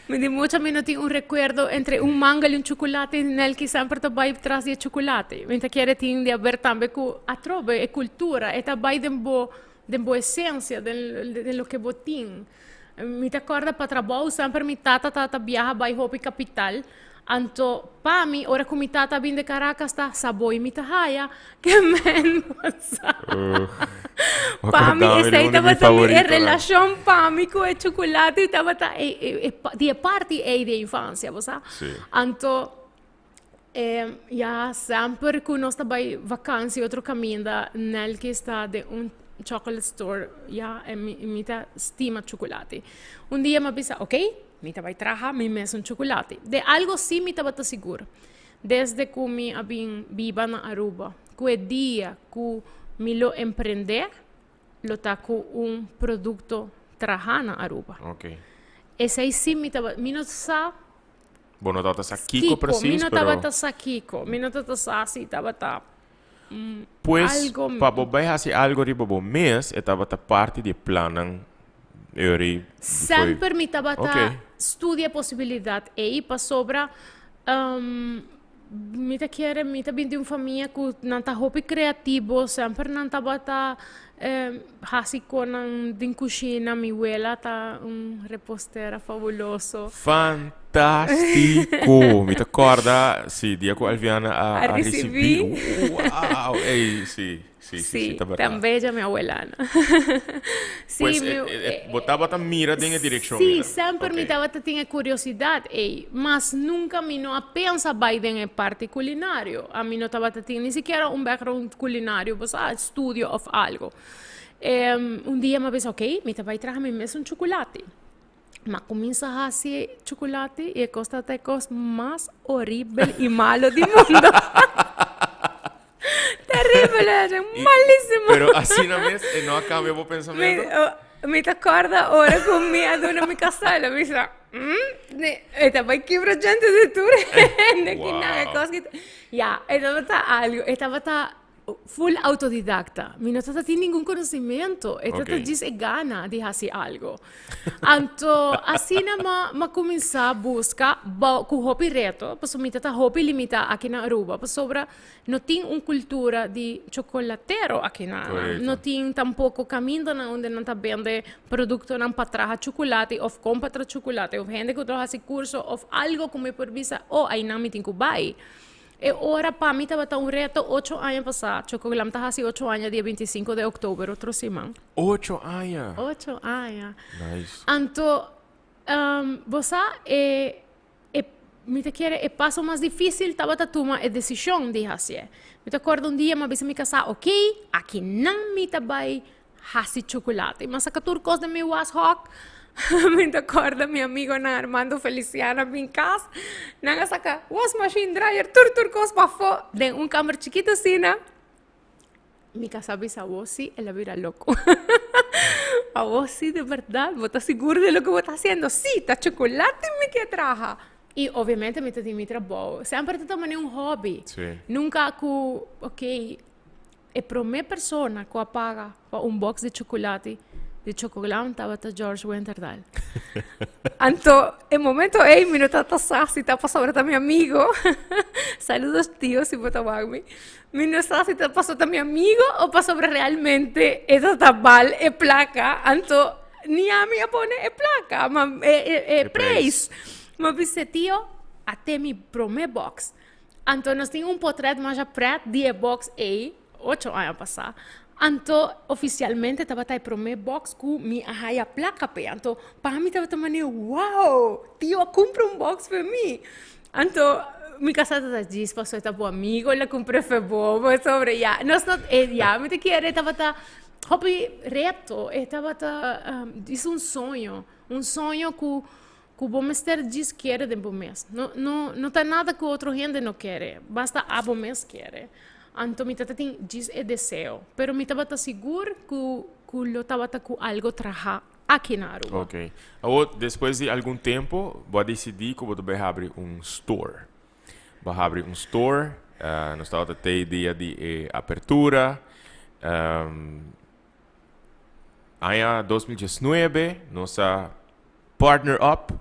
mi di mucha mi no tin un rekuerdo entre un mangel i un chukulati, Nelky semper ta bai tras di e chukulati. Mi ta kere tin di aber tambe ku atrobe e kultura, e ta bai den bo, den bo esensia, den den loke bo tin. Mi ta kòrda pa trabou semper mi tata tabata biaha bai hopi kapital, anto pa mi ora ku mi tata a bin di Caracas ta saboi mi ta haya ke men sa. Pa mi esei tabata mi e relashon pa mi ku e chukulati tabata e di e parti ei di e infansia bo sa. Anto ya semper ku nos ta bai vakansi otro kaminda Nelky sta den un chocolate store ya e mi ta stima chukulati. Un dia mi a bisa ok mi ta bai traha mi mes un chukulati. De algo si mi tabata sigur desde ku mi a bin biba na Aruba ku e dia ku mi lo emprende lo ta ku un produkto traha na Aruba. Esei si mi tabata mi no sa. Bo no tabata sa kiko precies, Mi no tabata sa kiko. Mi no tabata sa si tabata Pues, pa bo bai hasi algo riba bo mes, e tabata parti di e plannan eri. Semper mi tabata studia e posibilidat ei, pasobra mi ta kere, mi ta bin di un famia ku nan ta hopi kreativo, semper nan tabata Hasi konan den kushina, mi wela ta un repostera fabuloso. Fantástiko! Mi ta kòrda, sí, dia ku Alviana a a risibí. Wow! Ey, sí, sí, sí, sí, ta bèrdat. Tan beja mi awelana. Sí, Pues, mi, bo tabata mira den e direkshon Sí, ei, semper mi tabata tin e kuriosidat ei, mas nunka mi no a pensa bai den e parti kulinario. Ami no tabata tin ni sikiera un background kulinario, bo sa, studio of algo. Un dia mi a bisa, ok, mi ta bai traha mi mes un chukulati. Mi a kuminsa hasi chukulati i e kos tabata e kos mas horibel i malo di mundo. Terribel! Horibel, malísimo. Pero asina mes, e no a cambia bo pensamento? Mi ta corda ora cu mi a duna mi casa, el a bisa, mm, e ta bay kibra djente di tur hende ki nan e cos ki ta. Ya, e tabata algo, e tabata full autodidacta. Mi no tata tin ningun conocimento. E tata djis e gana di haci algo. Anto, asina ma, ma cuminsa busca bao, cu hopi reto, pasobra mi tata hopi limita aki na Aruba, pasobra no tin un cultura di chocolatero aki na, no tin tampoco camindanan unda nan ta bende productonan pa traha chocolate of con pa traha chocolate of hende cu ta haci curso of algo cu mi por bisa, oh, aynan mi tin cu bay. E ora pa mi tabata un reto ocho aña pasá. Chocolam ta hasi ocho aña dia 25 de oktober otro siman. Ocho aña! Ocho aña. Nice. Anto, um, bo sa, e, e, mi ta kere e paso mas difícil tabata tuma e desishon di hasié. Mi ta kòrda un dia mi a bisa mi kasá, ok, aki nan mi ta bai hasi chocolate. Mi a saca tur cos den mi washok. Mi ta corda mi amigonan Armando Feliciano a bin cas. Nan a saca was machine, dryer, tur tur cos pafó den un kamer chikito asina. Mi casa a bisa awor si el a bira loco. Awor si de berdad bo ta sigur di loke bo ta haciendo? Si, ta chocolate mi ke traha. Y obviamente mi ta tin mi trabou. Semper ta tuma un hobby. Nunca cu, ok, E promé persona ku a paga pa un box di chukulati di Chocoglam tabata George Winterdal. Anto e momento ei mi no tabata sa si ta pasobra ta mi amigo. Saludos tio si bo ta wak mi. Mi no sa si ta pasobra ta mi amigo o pasobra realmente e ta bal e plaka. Anto ni ami a pone e plaka, ma e e prijs. Mi a bisa tio a te mi promé box. Anto nos tin un potret masha pret di e box ei, ocho aña pasá. Anto ofisialmente tabata e promé box ku mi a haya plaka p'e. Anto pa mi tabata manera, wow, tio a kumpra un box pa mi. Anto mi kasá tabata djis pasobra e ta bo amigo el a kumpra fe bo pasobra ya nos no ya mi ta kere tabata hopi reto e tabata djis un soño, un soño ku Ku bo mester djis kere den bo mes. No, no, no ta nada ku otro hende no kere, basta abo mes kere. Anto mi tabata tin djis e deseo, pero mi tabata sigur ku ku lo tabata ku algo traha aki na Aruba. Ok. Awor, despues di algun tempo, bo a disidí ku bo ta bai habri un store. Bo a habri un store, nos tabata te dia di e apertura. Aña 2019 nos a partner up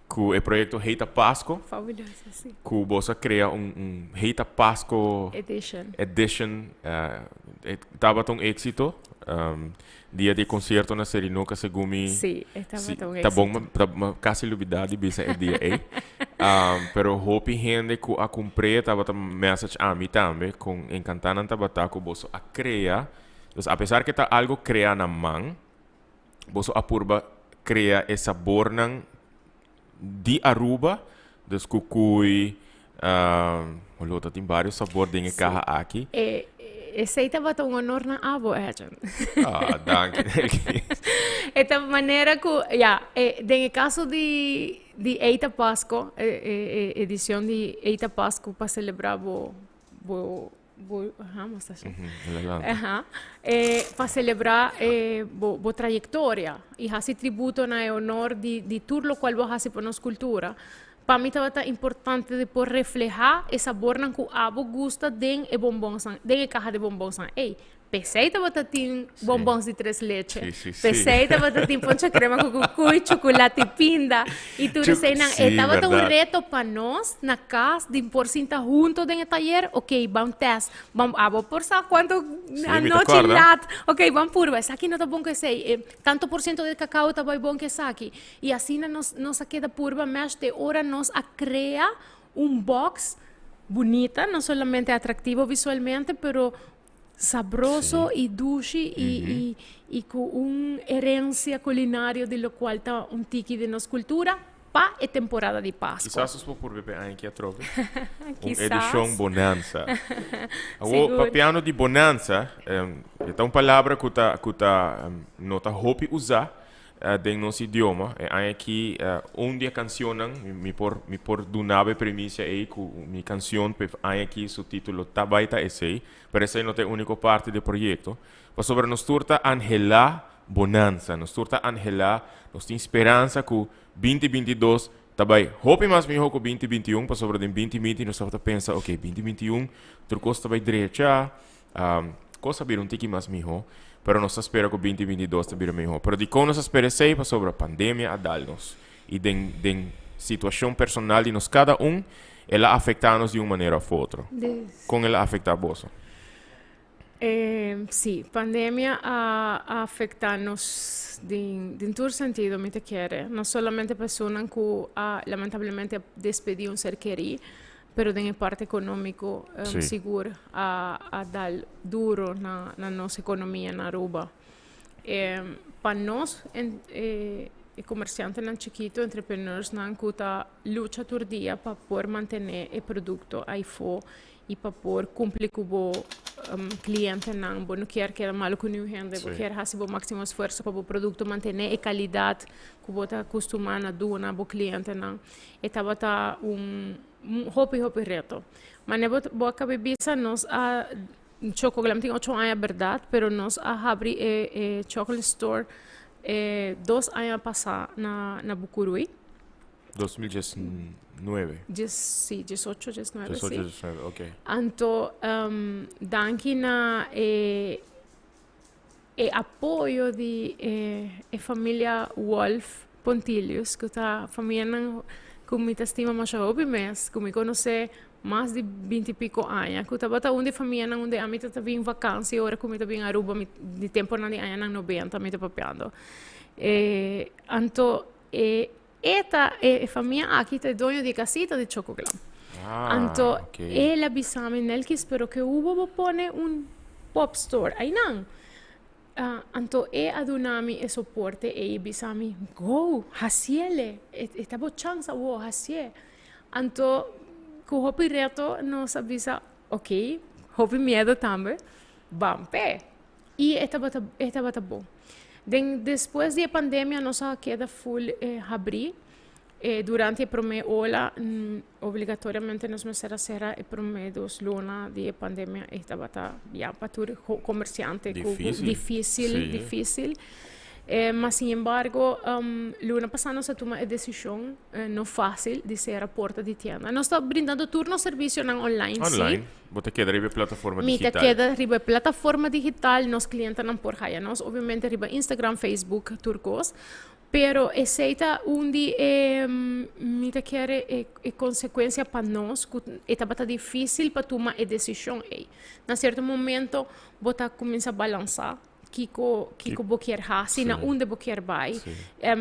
ku e proyekto Heita Pasco. Fabuloso, si. Ku boso a krea un, un Heita Pasco Edition. Edition. Uh, e tabata un éxito. Um, dia di concierto na Serinoca segun mi. Sí, e tabata un Ta bon, éxito. ta, ma casi lubida di bisa e dia ei. Um, pero hopi hende ku a kumpré tabata message ami tambe kon encantá nan tabata ku boso a krea. Dus apesar ke ta algo krea na man, boso a purba krea e sabornan di Aruba, dus cucuy, uh, ta tin varios sabor den e caha aki. E, esey tabata un honor na abo, Edjean. Ah, danki, Nelkis. E ta manera cu, ja, e, den e caso di, di Eita Pasco, e, e, e edicion di Eita Pasco pa celebra bo, bo Bo, aha, mos así. Aha. Eh, pa celebra eh, bo, bo trayectoria y hasi tributo na e honor di, di tur lo cual bo hasi pa nos cultura. Pa mi tabata importante di por refleha e sabornan cu abo gusta den e bonbonsnan, den e caha di bonbonsnan. Ey, P'esei tabata tin bonbons di tres leche. Sí, sí, sí. P'esei tabata tin poncha crema cu cucuy, chocolate y pinda. Y tur eseinan. E tabata un reto pa nos na cas di por sinta hunto den e tayer. Ok, ban test. Ban, abo por sa cuanto anochi lat. Ok, ban purba. Esaki no ta bon cu esei. E tanto por ciento di cacao ta bay bon cu esaki. Y asina nos, nos a keda purba mesh te ora nos a crea un box bunita, no solamente atractivo visualmente, pero sabroso y dushi y, y, y cu un herencia culinario di locual ta un tiki di nos cultura pa e temporada di Pasco. Kisas nos por purbe p'e aña aki atrobe. Un Kisas. edicion Bonanza. Awor, Sigur. papiando di Bonanza, e ta un palabra cu ta, cu ta, no ta hopi usa. Den nos idioma. E aña aki un di e cancionnan, mi por mi por duna bo e premicia ey cu mi cancion p'e aña aki su titulo ta bay ta esey, pero esey no ta e unico parti di e proyecto. Pasobra nos tur ta anhela bonanza, nos tur ta anhela, nos tin speransa cu 2022 ta bay hopi mas miho cu 2021, pasobra den 2020 nos tabata pensa, ok, 2021 tur cos ta bay drecha, Cos a bira un tiki mas miho, pero nos ta spera cu 2022 ta bira miho. Pero dicon nos a spera esey? Pasobra pandemia a dal nos. Y den, den situacion personal di nos cada un, el a afecta nos di un manera of otro. Con el a afecta boso? Sí, pandemia a afecta nos den, den tur sentido, mi ta kere. No solamente personanan cu a lamentablemente a despedi un ser keri, Pero den e parti economico sigur a dal duro na nos economia na Aruba. Pa nos e comerciantenan chikito, entrepreneursnan cu ta lucha tur dia pa por mantene e producto ayfo y pa por cumpli cu bo clientenan, bo no kier keda malo cu niun hende, bo kier haci bo maximo esfuerzo pa bo producto mantene e calidad cu bo ta acostuma na duna bo clientenan. E tabata un hopi hopi reto. Mane bo bo a kabe bisa nos a Chocoglam tin ocho aña berdad pero nos a habri e e chocolate store e dos aña pasa na na Bucurui. 2019. Dies si diesocho diesnuebe si. Diesocho diesnuebe ok. Anto danki na e E apoyo di e familia Wolf Pontilius, ku ta famianan ku mi ta stima masha hopi mes, ku mi konosé mas di binti piko aña, ku tabata un di e famianan unda ami ta bin vakansi ora ku mi ta bin Aruba, mi di temponan di añanan nobenta mi ta papiando. Anto e E ta e famia aki ta e doño di e casita di Chocoglam. Anto el a bisa mi, Nelkis, pero ke hubo bo pone un pop store einan? Anto e a duna mi e soporte ei i bisa mi, go, hasiele, e ta bo chans awo, hasie. Anto ku hopi reto nos a bisa, ok, hopi miedo tambe, ban p'e. I e tabata e tabata bon. Den despues di e pandemia nos a keda full habrí. E durante e promé ola obligatoriamente nos mester a sera e promé dos luna di e pandemia e tabata ya pa tur komersiante ku difísil difísil. Ma sin embargo luna pasá nos a tuma e desishon no fásil di sera porta di tienda. Nos ta brindando tur nos servisionan online sí. Online. Bo ta keda riba e plataforma Mi ta digital. keda riba e plataforma digital, nos klientenan por haya nos obviamente riba Instagram, Facebook, tur kos. Pero esei ta un di e, mi ta kere e, e konsekuensia pa nos ku e tabata difísil pa tuma e desishon ei. Na sierto momento bo ta kuminsá balansá kiko, kiko bo kier hasi, na unda bo kier bai.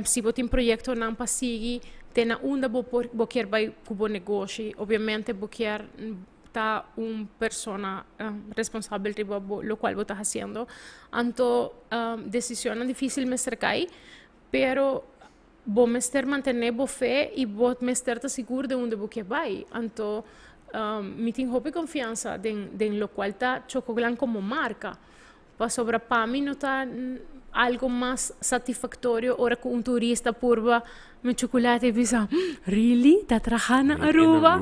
Si bo tin proyektonan pa sigui, te na unda bo por, bo kier bai ku bo negoshi. Obviamente bo kier ta un persona responsabel riba bo locual bo ta haciendo. Anto decisionnan dificil mester cay, pero bo mester mantene bo fe y bo mester ta sigur den unda bo kier bay. Anto mi tin hopi confiansa den den locual ta Chocoglan como marca. Pasobra pa mi no ta algo mas satisfactorio ora cu un turista purba mi chocolate y bisa, Really? Ta traha na Aruba?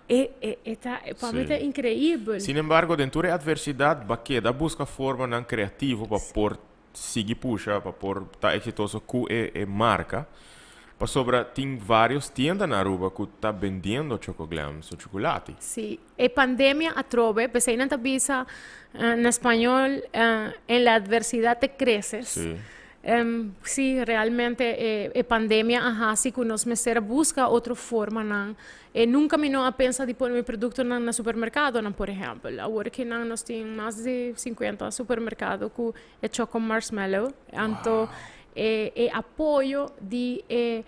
E, e, e ta, pa mi ta increibel. Sin embargo, den tur e adversidad, bo a keda busca formanan creativo pa por sigui pusha, pa por ta exitoso cu e, e marca. Pasobra tin varios tienda na Aruba cu ta bendiendo Chocoglam su chocolate. Sí. E pandemia atrobe, p'esei nan ta bisa na spañol, en la adversidad te creces. Sí. Sí, realmente e, e pandemia a hasi ku nos mester a buska otro formanan. E nunka mi no a pensa di pone mi produktonan na supermerkadonan, por ehèmpel. Awor ki nan nos tin mas di 50 supermerkado ku e choco marshmallow. Anto e, e apoyo di e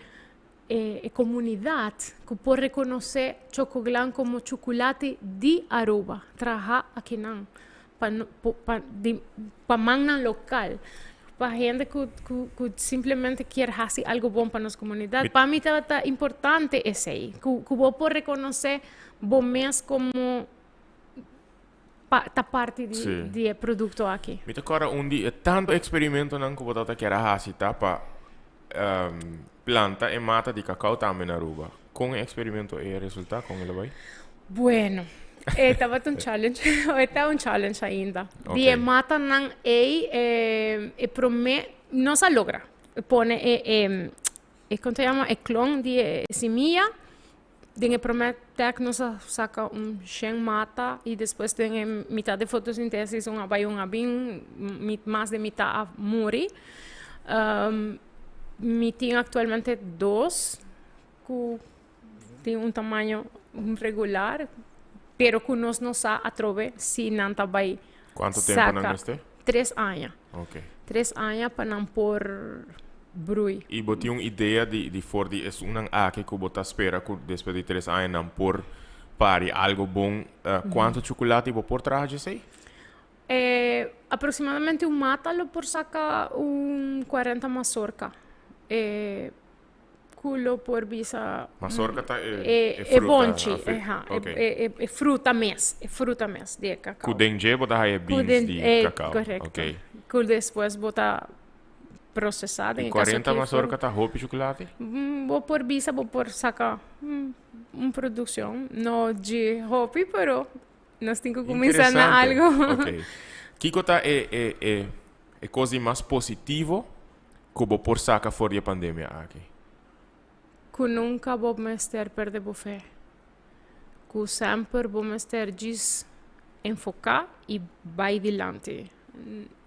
E comunidad cu por reconoce Chocoglan como chuculati di Aruba, traha akinan pa pa di pa mannan local, pa hende cu cu cu simplemente kier haci algo bon pa nos comunidad. Pa mi tabata importante esey, cu cu bo por reconoce bo mes como pa ta parti di di e producto aki. Mi ta corda un di e tanto experimentonan cu bo tabata kier a haci ta pa. planta e mata di cacao tambe na Aruba. Con e experimento ei a resulta? Con el a bay? Bueno, e tabata un challenge. E ta un challenge ainda. Di e matanan ei, e prome nos a logra pone e, e, e con ta yama, e clon di e simia. Den e prome tek nos a saca un shen mata y despues den e mitad di fotosintesis un a bay un a bin, mas di mitad a muri. Mi tin actualmente dos cu tin un tamaño regular, pero cu nos no sa atrobe si nan ta bay Cuanto tempo nan mester? Tres aña. Tres aña pa nan por brui. I bo tin un idea di di for di esunnan aki ku bo ta spera ku despues di tres aña nan por pari algo bon? Kuantu chukulati bo por traha djesei? Aproximadamente un mata lo por saka un kuarenta masorka. Ku lo por bisa. Mazorca ta e e fruta. E bonchi, eha, e e fruta mes, e fruta mes di e cacao. Ku den dje bo ta haya beans di cacao. Correcto. Ku despues bo ta procesa den e caso aki. 40 mazorca ta hopi chocolate? Bo por bisa bo por saca un produccion, no dje hopi pero nos tin ku cuminsa na algo. Ok. Kiko ta e e e e cos di mas positivo Ku bo por saka for di e pandemia aki? Ku nunka bo mester perde bo fe. Ku semper bo mester djis enfoká i bai dilanti.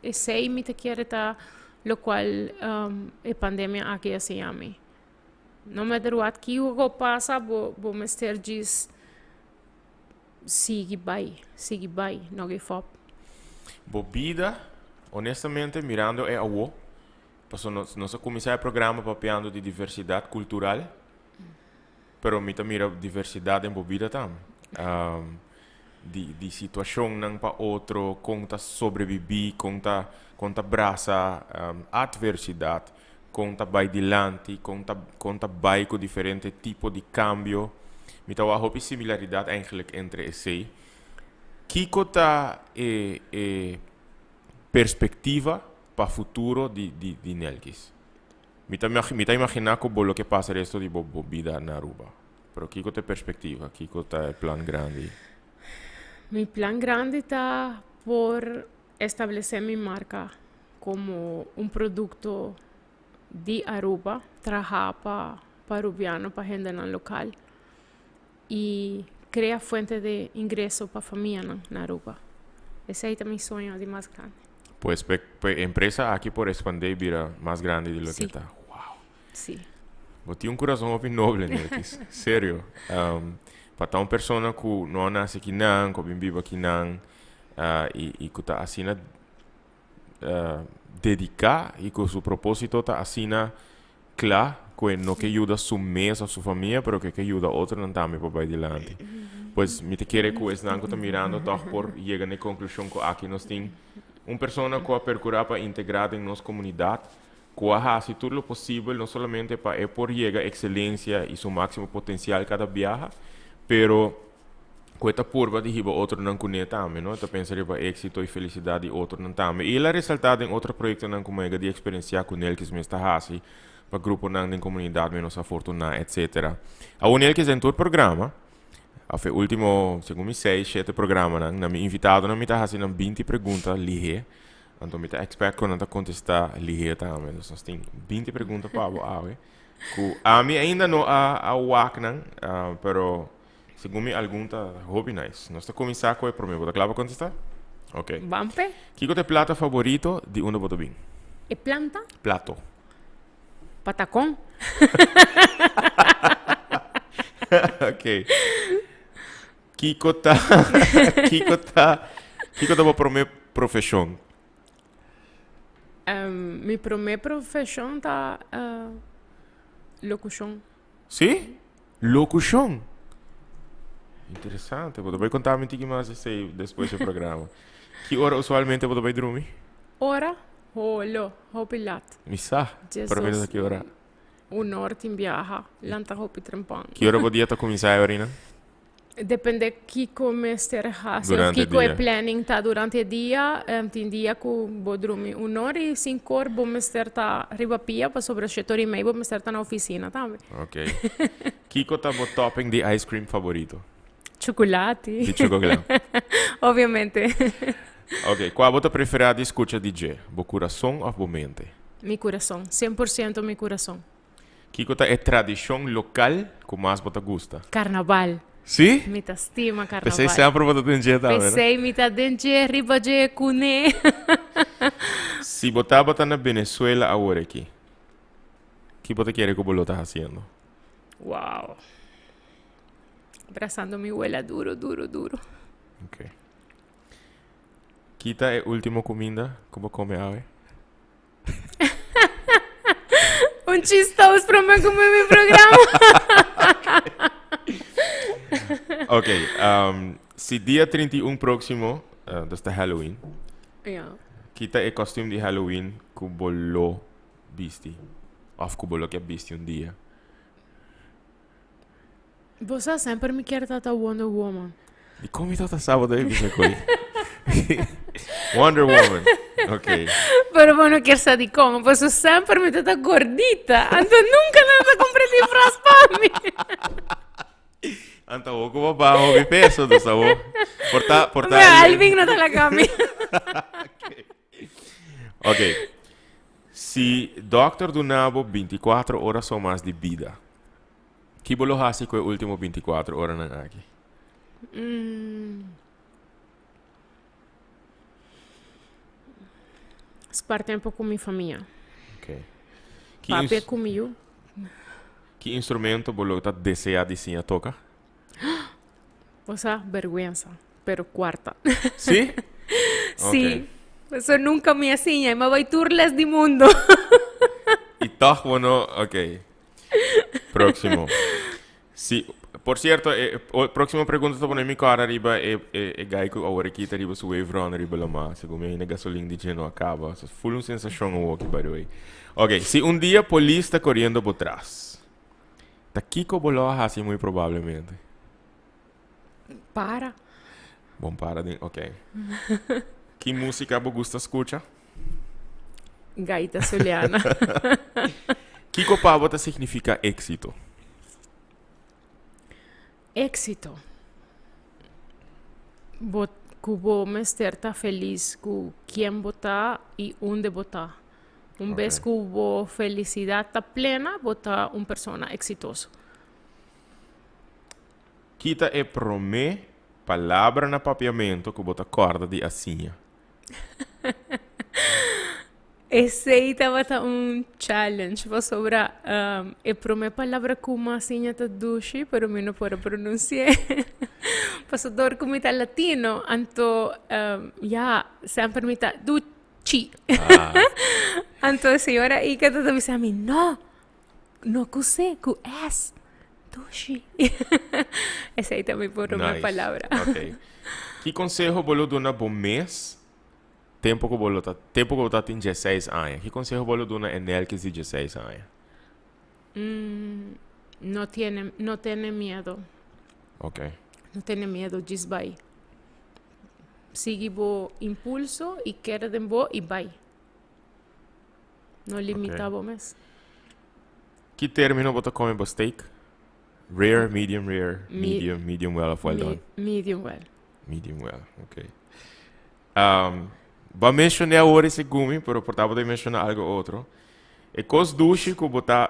Esei mi ta kere ta lokual e pandemia aki a siña mi. No matter what kiko ku pasa bo bo mester djis sigui bai, sigui bai, no give up. Bo bida, honestamente, mirando e awo, paso nos, nos a cuminsa e programa papiando di diversidad cultural, pero mi ta mira diversidad den bo bida tambe. Um, di, di situacionnan pa otro, con ta sobrevivi, con ta, con ta brasa um, adversidad, con ta bai dilanti, con ta, con ta bai cu diferente tipo di cambio. Mi ta wak hopi similaridad eigenlijk entre esey. Kico ta e, e perspectiva pa futuro di, di, di Nelkis? Mi ta, mi ta imagina cu bo lo ke pasa resto di bo, bo bida na Aruba. Pero kico ta e perspectiva? Kico ta e plan grandi? Mi plan grandi ta por establece mi marca como un producto di Aruba, traha pa pa Arubiano, pa hendenan local y crea fuente de ingreso pa famianan na Aruba. Esey ta mi soño di mas grandi. Pues p'e p'e empresa aki por expande y bira mas grandi di loke ta. Wow! Sí. Bo tin un curason hopi noble, Nelkis. Serio. Pa ta un persona cu no a nace akinan, cu a bin biba akinan y y cu ta asina dedica y cu su proposito ta asina cla cu e no ke yuda su mes of su famia pero cu e ke yuda otronan tambe pa bay dilanti. Pues mi ta kere cu esnan cu ta mirando tog por yega na e conclusion cu aki nos tin un persona cu a percura pa integra den nos comunidad, cu a haci tur lo posibel no solamente pa e por yega excelencia y su maximo potencial cada biaha, pero ku e ta purba di hiba otronan kuné tambe, no? E ta pensa riba éksito i felisidat di otronan tambe. I el a resaltá den otro proyektonan ku mega di eksperensiá ku Nelkis mes ta hasi pa gruponan den komunidat ménos afortuná, etsetera. Awor Nelkis den tur programa, òf e último, segun mi, seis, shete programanan, na mi invitadonan mi ta hasi nan binti pregunta lihé. Anto mi ta expect ku nan ta kontestá lihé tambe. Dus nos tin binti pregunta pa bo awe, ku ami ainda no a wak nan, pero Segun mi algun ta hopi nice. Nos ta cuminsa cu e prome. Bo ta cla pa contesta? Ok. Ban pe. Kico ta e plato favorito di unda bo ta bin? E planta? Plato. Patacon. Ok. Kico ta kico ta kico ta bo prome profesion? Mi prome profesion ta locucion. Sí? Locucion. Interesante. Bo ta bai conta mi tiki mas esey despues e programa. Ki ora usualmente bo ta bai drumi? Ora? Holo, hopi lat. Mi sa. Djes Pero dos. mi ki ora? Un or tin biaha, lanta hopi trempan. Ki ora bo dia ta cuminsa e orina? Depende kiko mester hasi of kiko e planning ta durante e dia. Tin dia ku bo drumi un or i sinku or bo mester ta riba pia pasobra shete or i mei bo mester ta na ofisina tambe. Ok. Kiko ta bo topping di ice cream favorito? Chukulati. Di chukoglá. Obviamente. Ok. Kua bo ta preferá di skucha di dje? Bo kurason òf bo mente? Mi kurason. 100% mi kurason. Kiko ta e tradishon lokal ku mas bo ta gusta? Karnaval. Sí? Mi ta stima karnaval. P'esei semper bo ta den dje tambe, no? P'esei mi ta den dje, riba dje, kuné. Si bo tabata na Venezuela awor aki, ki bo ta kere ku bo lo ta hasiendo? Wow. Brasando mi wela duro, duro, duro. Ok. Ki ta e ultimo kuminda ku bo kome awe? Un chistoos prome ku mi mi programa. Ok, um, si dia 31 próximo, uh, dus ta Halloween. Ja. Kita e kostuum di Halloween ku bo lo bisti? Of ku bo lo ke bisti un dia? Bo sa semper mi kier ta ta Wonder Woman. Di kon mi tabata sa bo ta bisa koe? Wonder Woman. Ok. Pero bo no kier sa di kon, paso semper mi ta ta gordita. Anto nunca nan ta compra disfraz pa mi. Anto awor ku bo baha hopi peso, dus awor por ta, por ta. Mira, Alvin no ta laga mi. Ok. Si dokter duna bo 24 ora so mas di bida, Ki bo lo hasi ku e último bintikuater oranan aki? Spar tempu ku mi famia. Ok. Ki Papia ku mi yu. Ki instrumento bo lo ta deseá di siña toka? Bo sa, bergwensa, pero kuarta. Sí? Sí. Pasobra nunka mi a siña i mi a bai tur les di mundo. I tòg bo no, ok. Próximo. Si, por cierto, e, e, próximo pregunta ta pone mi cara riba e, e, e guy ku awor aki ta riba su wave runner riba la ma. Segun mi ainda gasolin di dje no a caba. So, full un sensacion awoki, by the way. Ok, si un dia polis ta corriendo bo tras, ta kiko bo lo a hasi muy probablemente? Para. Bon para den, ok. Ki música bo gusta scucha? Gaita Zuliana. Kiko pa bo ta significa éxito? Éxito. Bo, ku bo mester ta feliz ku ken bo ta i unda bo ta. Un bes ku bo felicidad ta plena, bo ta un persona exitoso. Ki ta e promé palabra na papiamentu ku bo ta kòrda di a siña? Esei tabata un challenge pasobra e promé palabra ku mi a siña ta dushi pero mi no por a pronunsi'é pasobra dor ku mi ta latino anto ya semper mi ta duchi anto e señora Ika ta bisa mi no No ku C, ku S. Dushi. Esei ta mi prome palabra. Ok. Ki konseho bo lo duna bo mes tempu ku bo lo ta, tempu ku bo ta tin dieseis aña? Ki konseho bo lo duna e Nelkis di dieseis aña? No tiene, no tene miedo. Ok. No tene miedo, djis bai. Sigui bo impulso i kere den bo i bai. No limita bo mes. Ki termino bo ta come bo steak? Rare, medium rare, medium, medium well of well done? Medium well. Medium well, ok. Um, bo a menciona awor ese gumi, pero por ta bo ta menciona algo otro. E cos dushi cu bo ta,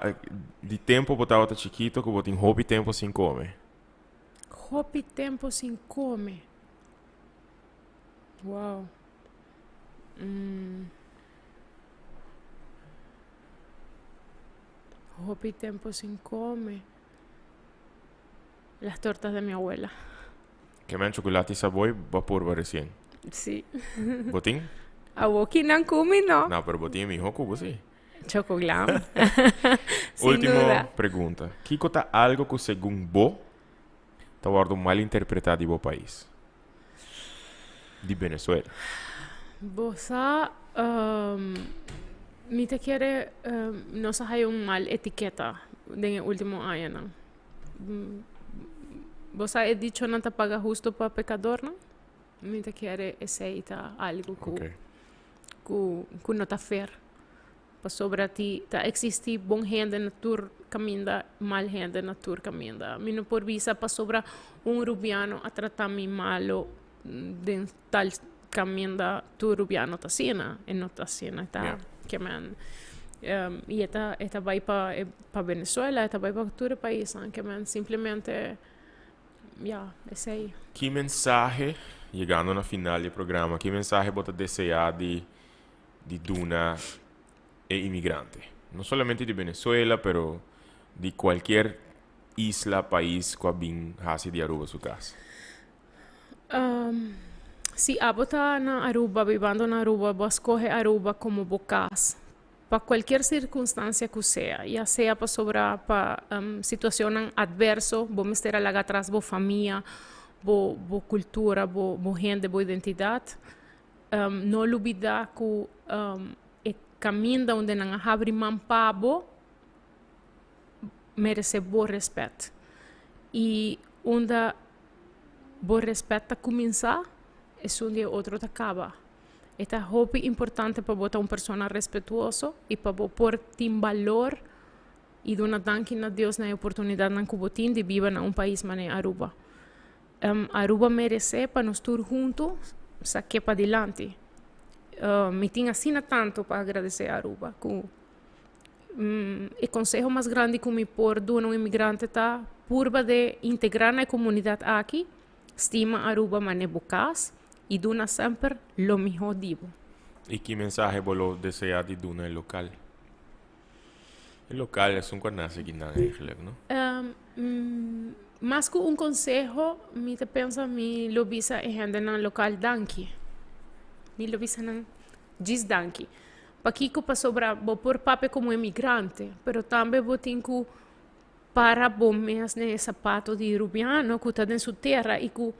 di tempo bo tabata chikito cu bo tin hopi tempo sin come. Hopi tempo sin come. Wow. Mm. Hopi tempo sin come. Las tortas de mi abuela. Ke men chocolate y saboy bo a purba recien. Sí. Bo tin? Awo kinan kumi no. No, pero bo tin e miho kubo sí. Chocoglam. Sin Ultimo duda. pregunta. Kiko ta algo ku segun bo ta wordo malinterpreta di bo pais? Di Venezuela. Bo sa, mi ta kere nos a haya un mal etiketa den e ultimo añanan. Bo sa e dichonan ta paga husto pa pecadornan? Mi ta kere esey ta algo cu cu cu no ta fair. Pasobra ti ta existi bon hende na tur caminda, mal hende na tur caminda. Mi no por bisa pasobra un Rubiano a trata mi malo den tal caminda tur Rubiano ta asina. E no ta asina. Ta ke men y e ta e ta bay pa pa Venezuela, e ta bay pa tur e paisnan. Ke men simplemente ya esey. Ki mensahe, yegando na final di e programa, ki mensahe bo ta desea di di duna e inmigrante. No solamente di Venezuela, pero di cualkier isla, pais cu a bin haci di Aruba su cas. Um, si abo ta na Aruba, bibando na Aruba, bo a scoge Aruba como bo cas. Pa cualkier circunstancia cu sea, ya sea pasobra pa um, situacionnan adverso, bo mester a laga atras bo famia, bo, bo cultura, bo, bo hende, bo identidad. No lubida ku e kaminda unda nan a habri man pa bo merese bo rèspèt. I unda bo rèspèt ta kuminsá, esun di e otro ta kaba. E ta hopi importante pa bo ta un persona respetuoso i pa bo por tin balor i duna danki na Dios na e oportunidatnan ku bo tin di biba na un pais manera Aruba. Aruba merece pa nos tur hunto saque padilanti. Mi tin asina tanto pa agradece Aruba cu e conseho mas grandi cu mi por duna un inmigrante ta purba de integra na e comunidad aki, stima Aruba mane bo cas y duna semper lo miho di bo. Y ki mensahe bo lo desea di duna e local? E local esun cu a nace aki nan eigenlijk, no? Mas ku un konseho, mi ta pensa mi lo bisa e hendenan lokal danki. Mi lo bisa nan djis danki. Pakiko? Pasobra bo por papia komo emigrante, pero tambe bo tin ku para bo mes den e sapato di rubiano ku ta den su tera i ku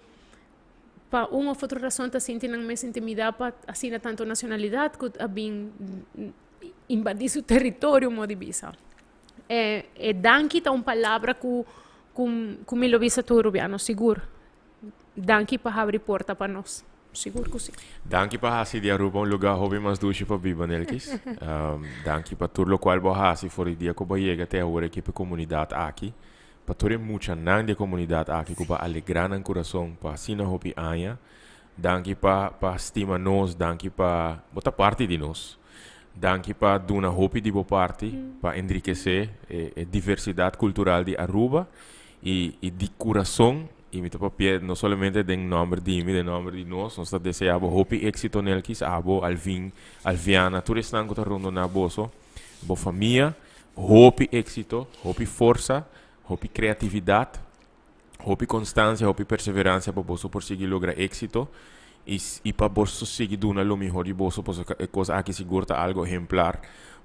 pa un òf otro rason ta sinti nan mes intimidá pa asina tantu nashonalidat ku a bin invadí su teritorio, modo di bisa. E e danki ta un palabra ku ku ku mi lo bisa tur rubiano sigur. Danki pa habri porta pa nos. Sigur ku si. Danki pa hasi di Aruba un lugar hopi mas dushi pa biba, Nelkis. Danki pa tur lokual bo a hasi for di dia ku bo a yega te awor aki pa e komunidat aki. Pa tur e muchanan di e komunidat aki ku bo a alegrá nan kurason pa asina hopi aña. Danki pa pa stima nos, danki pa bo ta parti di nos. Danki pa duna hopi di bo parti pa enrikesé e e diversidat kultural di Aruba i i di kurason i mi ta papia no solamente den nòmber di mi, den nòmber di nos, nos ta deseá bo hopi éksito Nelkis, abo, Alvin, Alviana, tur esnan ku ta rondoná boso, bo famia, hopi éksito, hopi forsa, hopi kreatividat. Hopi constancia, hopi perseverancia pa boso por sigui logra éxito y y pa boso sigui duna lo mihor di boso pasobra e cos aki sigur ta algo ehemplar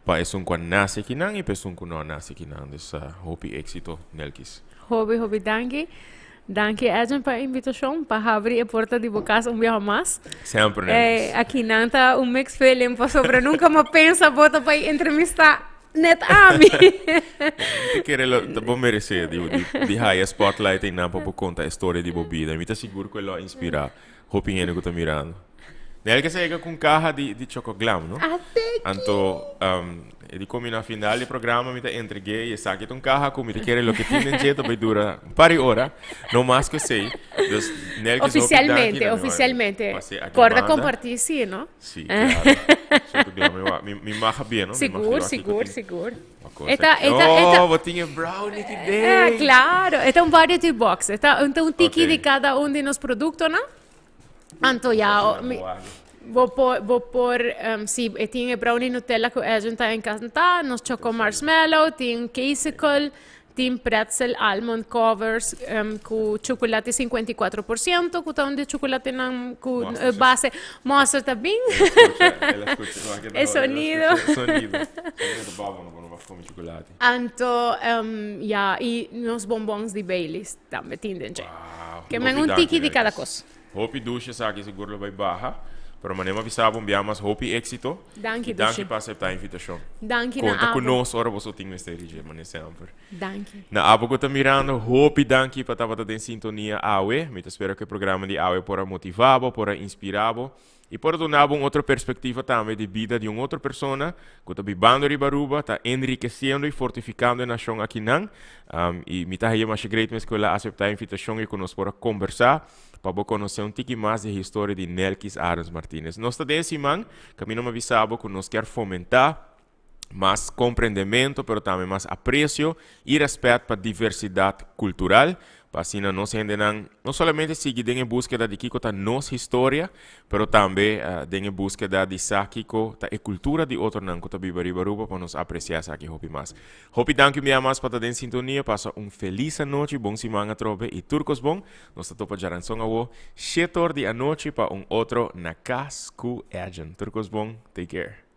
pa esun cu a nace akinan y pa esun cu no a nace akinan. Dus hopi éxito Nelkis. Hopi hopi danki. Danki Edwin pa e invitacion pa habri e porta di bo cas un biaha mas. Semper Nelkis. Akinan ta un mixed feeling pasobra nunca mi a pensa bo ta bay entrevista Net ami. Mi ta kere lo ta bo merece di di di haya spotlight einan pa bo konta e storia di bo bida. Mi ta sigur ku e lo a inspira hopi hende ku ta mirando. Nelke sa yega ku un kaha di di chocoglam, no? Anto e di komi na final di programa mi ta entreg'é i esaki ta un kaha ku mi ta kere loke tin den dje ta bai dura un par di ora, no mas ku esei. Dus Nelke hopi danki Oficialmente, na mi oficialmente. Pas'é aki Korda banda. kompartí sí, no? Sí, claro. Chocoglam mi wa, mi, mi maga bien, no? Mi maga Sigur, sigur, sigur. E ta, e ta, e ta. Oh, bo tin e brownie ki den. Eh, claro. E ta un variety box. E ta, un, un tiki okay. di cada un di nos productonan. Anto ya, mi, bo por, bo por, um, si, e tin e brownie Nutella cu Edwin ta encanta, nos choco marshmallow, tin cakesicle, Tin pretzel almond covers cu chocolate 54%, cu ta un di chocolatenan cu base mosterd ta bin. E sonido. Anto ya y nos bonbons di Baileys tambe tin den dje. Ke men un tiki di cada cos. Hopi dushi esaki sigur lo bay baha. Pero manera mi a bisa bo un bia mas hopi éxito. Danki I danki Dushi. pa acepta e invitacion. Danki na Conta cu abo. nos ora boso tin mester di dje, manera semper. Danki. Na abo cu ta mirando, hopi danki pa tabata den sintonia awe. Mi ta spera cu e programa di awe por a motiva bo, por a inspira bo y por a duna bo un otro perspectiva tambe di bida di un otro persona cu ta bibando riba Aruba, ta enriqueciendo y fortificando e nacion akinan. Y mi ta haya masha great mes cu el a acepta e invitacion y cu nos por a combersa pa bo conoce un tiki mas di e historia di Nelkis Arends Martinez. Nos ta den e siman camino mi a bisa bo cu nos kier fomenta mas comprendemento pero tambe mas aprecio y respet pa diversidad cultural, pa asina nos hendenan no solamente sigui den e buskeda di kico ta nos historia, pero tambe den e buskeda di sa kico ta e cultura di otronan cu ta biba riba Aruba pa nos aprecia esaki hopi mas. Hopi danki un bia mas pa ta den sintonia, pasa un feliz anochi, bon siman atrobe y tur cos bon. Nos ta topa djaranson awo shetor di anochi pa un otro Na Cas cu Edjean. Tur cos bon, take care.